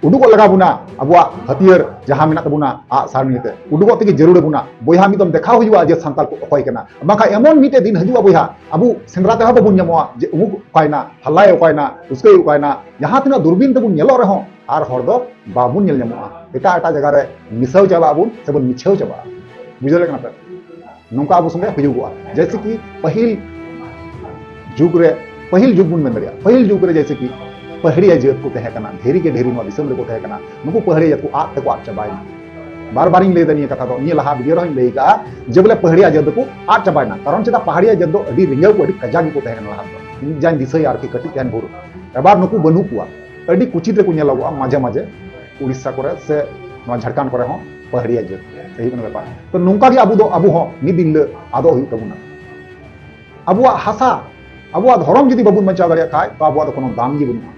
ᱩᱰᱩᱠᱚᱜ ᱞᱟᱜᱟᱣ ᱵᱚᱱᱟ, ᱟᱵᱚᱣᱟᱜ ᱦᱟᱹᱛᱭᱟᱹᱨ ᱡᱟᱦᱟᱸ ᱢᱮᱱᱟᱜ ᱛᱟᱵᱚᱱᱟ, ᱟᱜ ᱥᱟᱨ ᱱᱤᱭᱮᱛᱮ ᱩᱰᱩᱠᱚᱜ ᱛᱮᱜᱮ ᱡᱟᱹᱨᱩᱲ ᱟᱵᱚᱱᱟ᱾ ᱵᱚᱭᱦᱟ ᱢᱤᱫ ᱫᱚᱢ ᱫᱮᱠᱷᱟᱣ ᱦᱩᱭᱩᱜᱼᱟ ᱡᱮ ᱥᱟᱱᱛᱟᱲ ᱠᱚ ᱚᱠᱚᱭ ᱠᱟᱱᱟ, ᱵᱟᱝᱠᱷᱟᱱ ᱮᱢᱚᱱ ᱢᱤᱫᱴᱮᱡ ᱫᱤᱱ ᱦᱤᱡᱩᱜᱼᱟ ᱵᱚᱭᱦᱟ, ᱟᱵᱚ ᱥᱮᱸᱫᱽᱨᱟ ᱛᱮᱦᱚᱸ ᱵᱟᱵᱚᱱ ᱧᱟᱢᱚᱜᱼᱟ ᱡᱮ ᱩᱢᱩᱠ ᱚᱠᱟᱭᱱᱟ, ᱦᱟᱞᱟᱭ ᱚᱠᱟᱭᱱᱟ, ᱩᱥᱠᱟᱹᱭ ᱚᱠᱟᱭᱱᱟ, ᱡᱟᱦᱟᱸ ᱛᱤᱱᱟᱹᱜ ᱫᱩᱨᱵᱤᱱ ᱛᱮᱵᱚᱱ ᱧᱮᱞᱚᱜ ᱨᱮᱦᱚᱸ ᱟᱨ ᱦᱚᱲ ᱫᱚ ᱵᱟᱵᱚᱱ ᱧᱮᱞ ᱧᱟᱢᱚᱜᱼᱟ᱾ ᱮᱴᱟᱜ ᱮᱴᱟᱜ ᱡᱟᱭᱜᱟ ᱨᱮ ᱢᱤᱥᱟᱹᱣ ᱪᱟᱵᱟᱜ ᱟᱵᱚᱱ ᱥᱮᱵᱚᱱ ᱢᱤᱪᱷᱟᱹᱣ ᱪᱟᱵᱟᱜᱼᱟ᱾ ᱵᱩᱡᱷᱟᱹᱣ ᱫᱟᱲᱮᱭᱟᱜ ᱠᱟᱱᱟ ᱯᱮ? ᱱᱚᱝᱠᱟ ᱟᱵᱚ ᱥᱚᱸᱜᱮ ᱦᱩᱭᱩᱜᱚᱜᱼᱟ᱾ ᱡᱮᱭᱥᱮ ᱠᱤ ᱯᱟᱹᱦᱤᱞ ᱡᱩᱜᱽ ᱨᱮ, ᱯᱟᱹᱦᱤᱞ ᱡᱩᱜᱽ ᱵᱚᱱ ᱢᱮᱱ ᱫᱟᱲᱮᱭᱟᱜᱼᱟ, ᱯᱟᱹᱦᱤᱞ ᱡᱩᱜᱽ ᱨᱮ ᱡᱮᱭᱥᱮ ᱠᱤ ᱯᱟᱹᱦᱲᱤᱭᱟ ᱡᱟᱹᱛ ᱠᱚ ᱛᱟᱦᱮᱸ ᱠᱟᱱᱟ, ᱰᱷᱮᱨ ᱜᱮ ᱰᱷᱮᱨ ᱱᱚᱣᱟ ᱫᱤᱥᱚᱢ ᱨᱮᱠᱚ ᱛᱟᱦᱮᱸ ᱠᱟᱱᱟ, ᱱᱩᱠᱩ ᱯᱟᱹᱦᱲᱤᱭᱟ ᱡᱟᱹᱛ ᱠᱚ ᱟᱫ ᱛᱮᱠᱚ ᱟᱫ ᱪᱟᱵᱟᱭᱮᱱᱟ᱾ ᱵᱟᱨ ᱵᱟᱨᱤᱧ ᱞᱟᱹᱭ ᱮᱫᱟ ᱱᱤᱭᱟᱹ ᱠᱟᱛᱷᱟ ᱫᱚ, ᱱᱤᱭᱟᱹ ᱞᱟᱦᱟ ᱵᱷᱤᱰᱤᱭᱳ ᱨᱮᱦᱚᱸᱧ ᱞᱟᱹᱭ ᱠᱟᱜᱼᱟ ᱡᱮ ᱵᱚᱞᱮ ᱯᱟᱹᱦᱲᱤᱭᱟ ᱡᱟᱹᱛ ᱫᱚᱠᱚ ᱟᱫ ᱪᱟᱵᱟᱭᱮᱱᱟ, ᱠᱟᱨᱚᱱ ᱪᱮᱫᱟᱜ, ᱯᱟᱦᱟᱲᱤᱭᱟ ᱡᱟᱹᱛ ᱫᱚ ᱟᱹᱰᱤ ᱨᱮᱸᱜᱮᱡ ᱠᱚ, ᱟᱹᱰᱤ ᱠᱟᱡᱟᱠ ᱜᱮᱠᱚ ᱛᱟᱦᱮᱸ ᱠᱟᱱᱟ ᱞᱟᱦᱟ ᱫᱚ, ᱤᱧ ᱡᱟᱧ ᱫᱤᱥᱟᱹᱭᱟ ᱟᱨᱠᱤ ᱠᱟᱹᱴᱤᱡ ᱛᱟᱦᱮᱱ ᱵᱷᱳᱨ᱾ ᱮᱵᱟᱨ ᱱᱩᱠᱩ ᱵᱟᱹᱱᱩᱜ ᱠᱚᱣᱟ, ᱟᱹᱰᱤ ᱠᱩᱪᱤᱛ ᱨᱮᱠᱚ ᱧᱮᱞᱚᱜᱚᱜᱼᱟ ᱢᱟᱡᱷᱮ ᱢᱟᱡᱷᱮ, ᱩᱲᱤᱥᱥᱟ ᱠᱚᱨᱮ ᱥᱮ ᱱᱚᱣᱟ ᱡᱷᱟᱲᱠᱷᱚᱸᱰ ᱠᱚᱨᱮ ᱦᱚᱸ ᱯᱟᱦᱟᱲᱤᱭᱟ ᱡᱟᱹᱛ᱾ ᱮᱭ ᱦᱩᱭᱩᱜ ᱠᱟᱱᱟ ᱵᱮᱯᱟᱨ᱾ ᱛᱚ ᱱᱚᱝᱠᱟ ᱜᱮ ᱟᱵᱚ ᱫᱚ, ᱟᱵᱚ ᱦᱚᱸ ᱢᱤᱫ ᱫᱤᱱ ᱦᱤᱞᱳᱜ ᱟᱫᱚᱜ ᱦᱩᱭᱩᱜ ᱛᱟᱵᱚᱱᱟ᱾ ᱟᱵᱚᱣᱟᱜ ᱦᱟᱥᱟ, ᱟᱵᱚᱣᱟᱜ ᱫᱷᱚᱨᱚᱢ ᱡᱩᱫᱤ ᱵᱟᱵᱚᱱ ᱵᱟᱧᱪᱟᱣ ᱫᱟᱲᱮᱭᱟᱜ ᱠᱷᱟᱡ, ᱛᱚ ᱟᱵᱚᱣᱟᱜ ᱫᱚ ᱠᱳᱱᱳ ᱫᱟᱢ ᱜᱮ ᱵᱟᱹᱱᱩᱜᱼᱟ᱾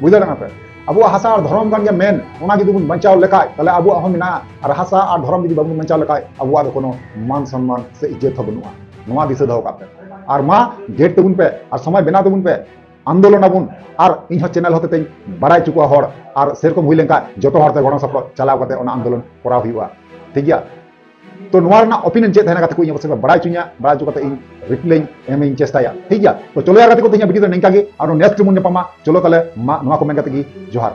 ᱵᱩᱡᱽ ᱫᱟᱲᱮᱭᱟᱜ ᱠᱟᱱᱟ ᱯᱮ? ᱟᱵᱚᱣᱟᱜ ᱦᱟᱥᱟ ᱟᱨ ᱫᱷᱚᱨᱚᱢ ᱠᱟᱱ ᱜᱮᱭᱟ ᱢᱮᱱ, ᱚᱱᱟ ᱡᱩᱫᱤ ᱵᱚᱱ ᱵᱟᱧᱪᱟᱣ ᱞᱮᱠᱷᱟᱡ, ᱛᱟᱦᱞᱮ ᱟᱵᱚᱣᱟᱜ ᱦᱚᱸ ᱢᱮᱱᱟᱜᱼᱟ᱾ ᱟᱨ ᱦᱟᱥᱟ ᱟᱨ ᱫᱷᱚᱨᱚᱢ ᱡᱩᱫᱤ ᱵᱟᱵᱚᱱ ᱵᱟᱧᱪᱟᱣ ᱞᱮᱠᱷᱟᱡ, ᱟᱵᱚᱣᱟᱜ ᱫᱚ ᱠᱳᱱᱳ ᱢᱟᱱ ᱥᱚᱱᱢᱟᱱ ᱥᱮ ᱤᱡᱽᱡᱚᱛ ᱦᱚᱸ ᱵᱟᱹᱱᱩᱜᱼᱟ᱾ ᱱᱚᱣᱟ ᱫᱤᱥᱟᱹ ᱫᱚᱦᱚ ᱠᱟᱜ ᱯᱮ᱾ ᱟᱨ ᱢᱟ, ᱜᱮᱴ ᱛᱟᱵᱚᱱ ᱯᱮ ᱟᱨ ᱥᱚᱢᱟᱡᱽ ᱵᱮᱱᱟᱣ ᱛᱟᱵᱚᱱ ᱯᱮ, ᱟᱱᱫᱳᱞᱚᱱ ᱟᱵᱚᱱ᱾ ᱟᱨ ᱤᱧ ᱦᱚᱸ ᱪᱮᱱᱮᱞ ᱦᱚᱛᱮᱛᱮᱧ ᱵᱟᱲᱟᱭ ᱦᱚᱪᱚ ᱠᱚᱣᱟ ᱦᱚᱲ, ᱟᱨ ᱥᱮᱨᱚᱠᱚᱢ ᱦᱩᱭ ᱞᱮᱱᱠᱷᱟᱱ ᱡᱚᱛᱚ ᱦᱚᱲ ᱛᱮ ᱜᱚᱲᱚ ᱥᱚᱯᱚᱦᱚᱫ ᱪᱟᱞᱟᱣ ᱠᱟᱛᱮ ᱚᱱᱟ ᱟᱱᱫᱳᱞᱚᱱ ᱠᱚᱨᱟᱣ ᱦᱩᱭᱩᱜᱼᱟ᱾ ᱴᱷᱤᱠ ᱜᱮᱭᱟ? ᱛᱚ ᱱᱚᱣᱟ ᱨᱮᱱᱟᱜ ᱚᱯᱤᱱᱤᱭᱚᱱ ᱪᱮᱫ ᱛᱟᱦᱮᱱᱟ ᱜᱟᱛᱮ ᱠᱚ, ᱤᱧ ᱚᱵᱚᱥᱥᱳᱭ ᱯᱮ ᱵᱟᱲᱟᱭ ᱦᱚᱪᱚᱧᱟ, ᱵᱟᱲᱟᱭ ᱦᱚᱪᱚ ᱠᱟᱛᱮ ᱤᱧ ᱨᱤᱯᱞᱟᱭᱤᱧ ᱮᱢᱤᱧ ᱪᱮᱥᱴᱟᱭᱟ᱾ ᱴᱷᱤᱠ ᱜᱮᱭᱟ? ᱛᱚ ᱪᱚᱞᱚ ᱭᱟᱨ ᱜᱟᱛᱮ ᱠᱚ, ᱛᱮᱦᱮᱧᱟᱜ ᱵᱷᱤᱰᱤᱭᱳ ᱫᱚ ᱱᱤᱝᱠᱟ ᱜᱮ, ᱟᱨᱚ ᱱᱮᱠᱥᱴ ᱵᱚᱱ ᱧᱟᱯᱟᱢᱟ᱾ ᱪᱚᱞᱚ ᱛᱟᱦᱞᱮ ᱢᱟ, ᱱᱚᱣᱟ ᱠᱚ ᱢᱮᱱ ᱠᱟᱛᱮ ᱜᱮ ᱡᱚᱦᱟᱨ᱾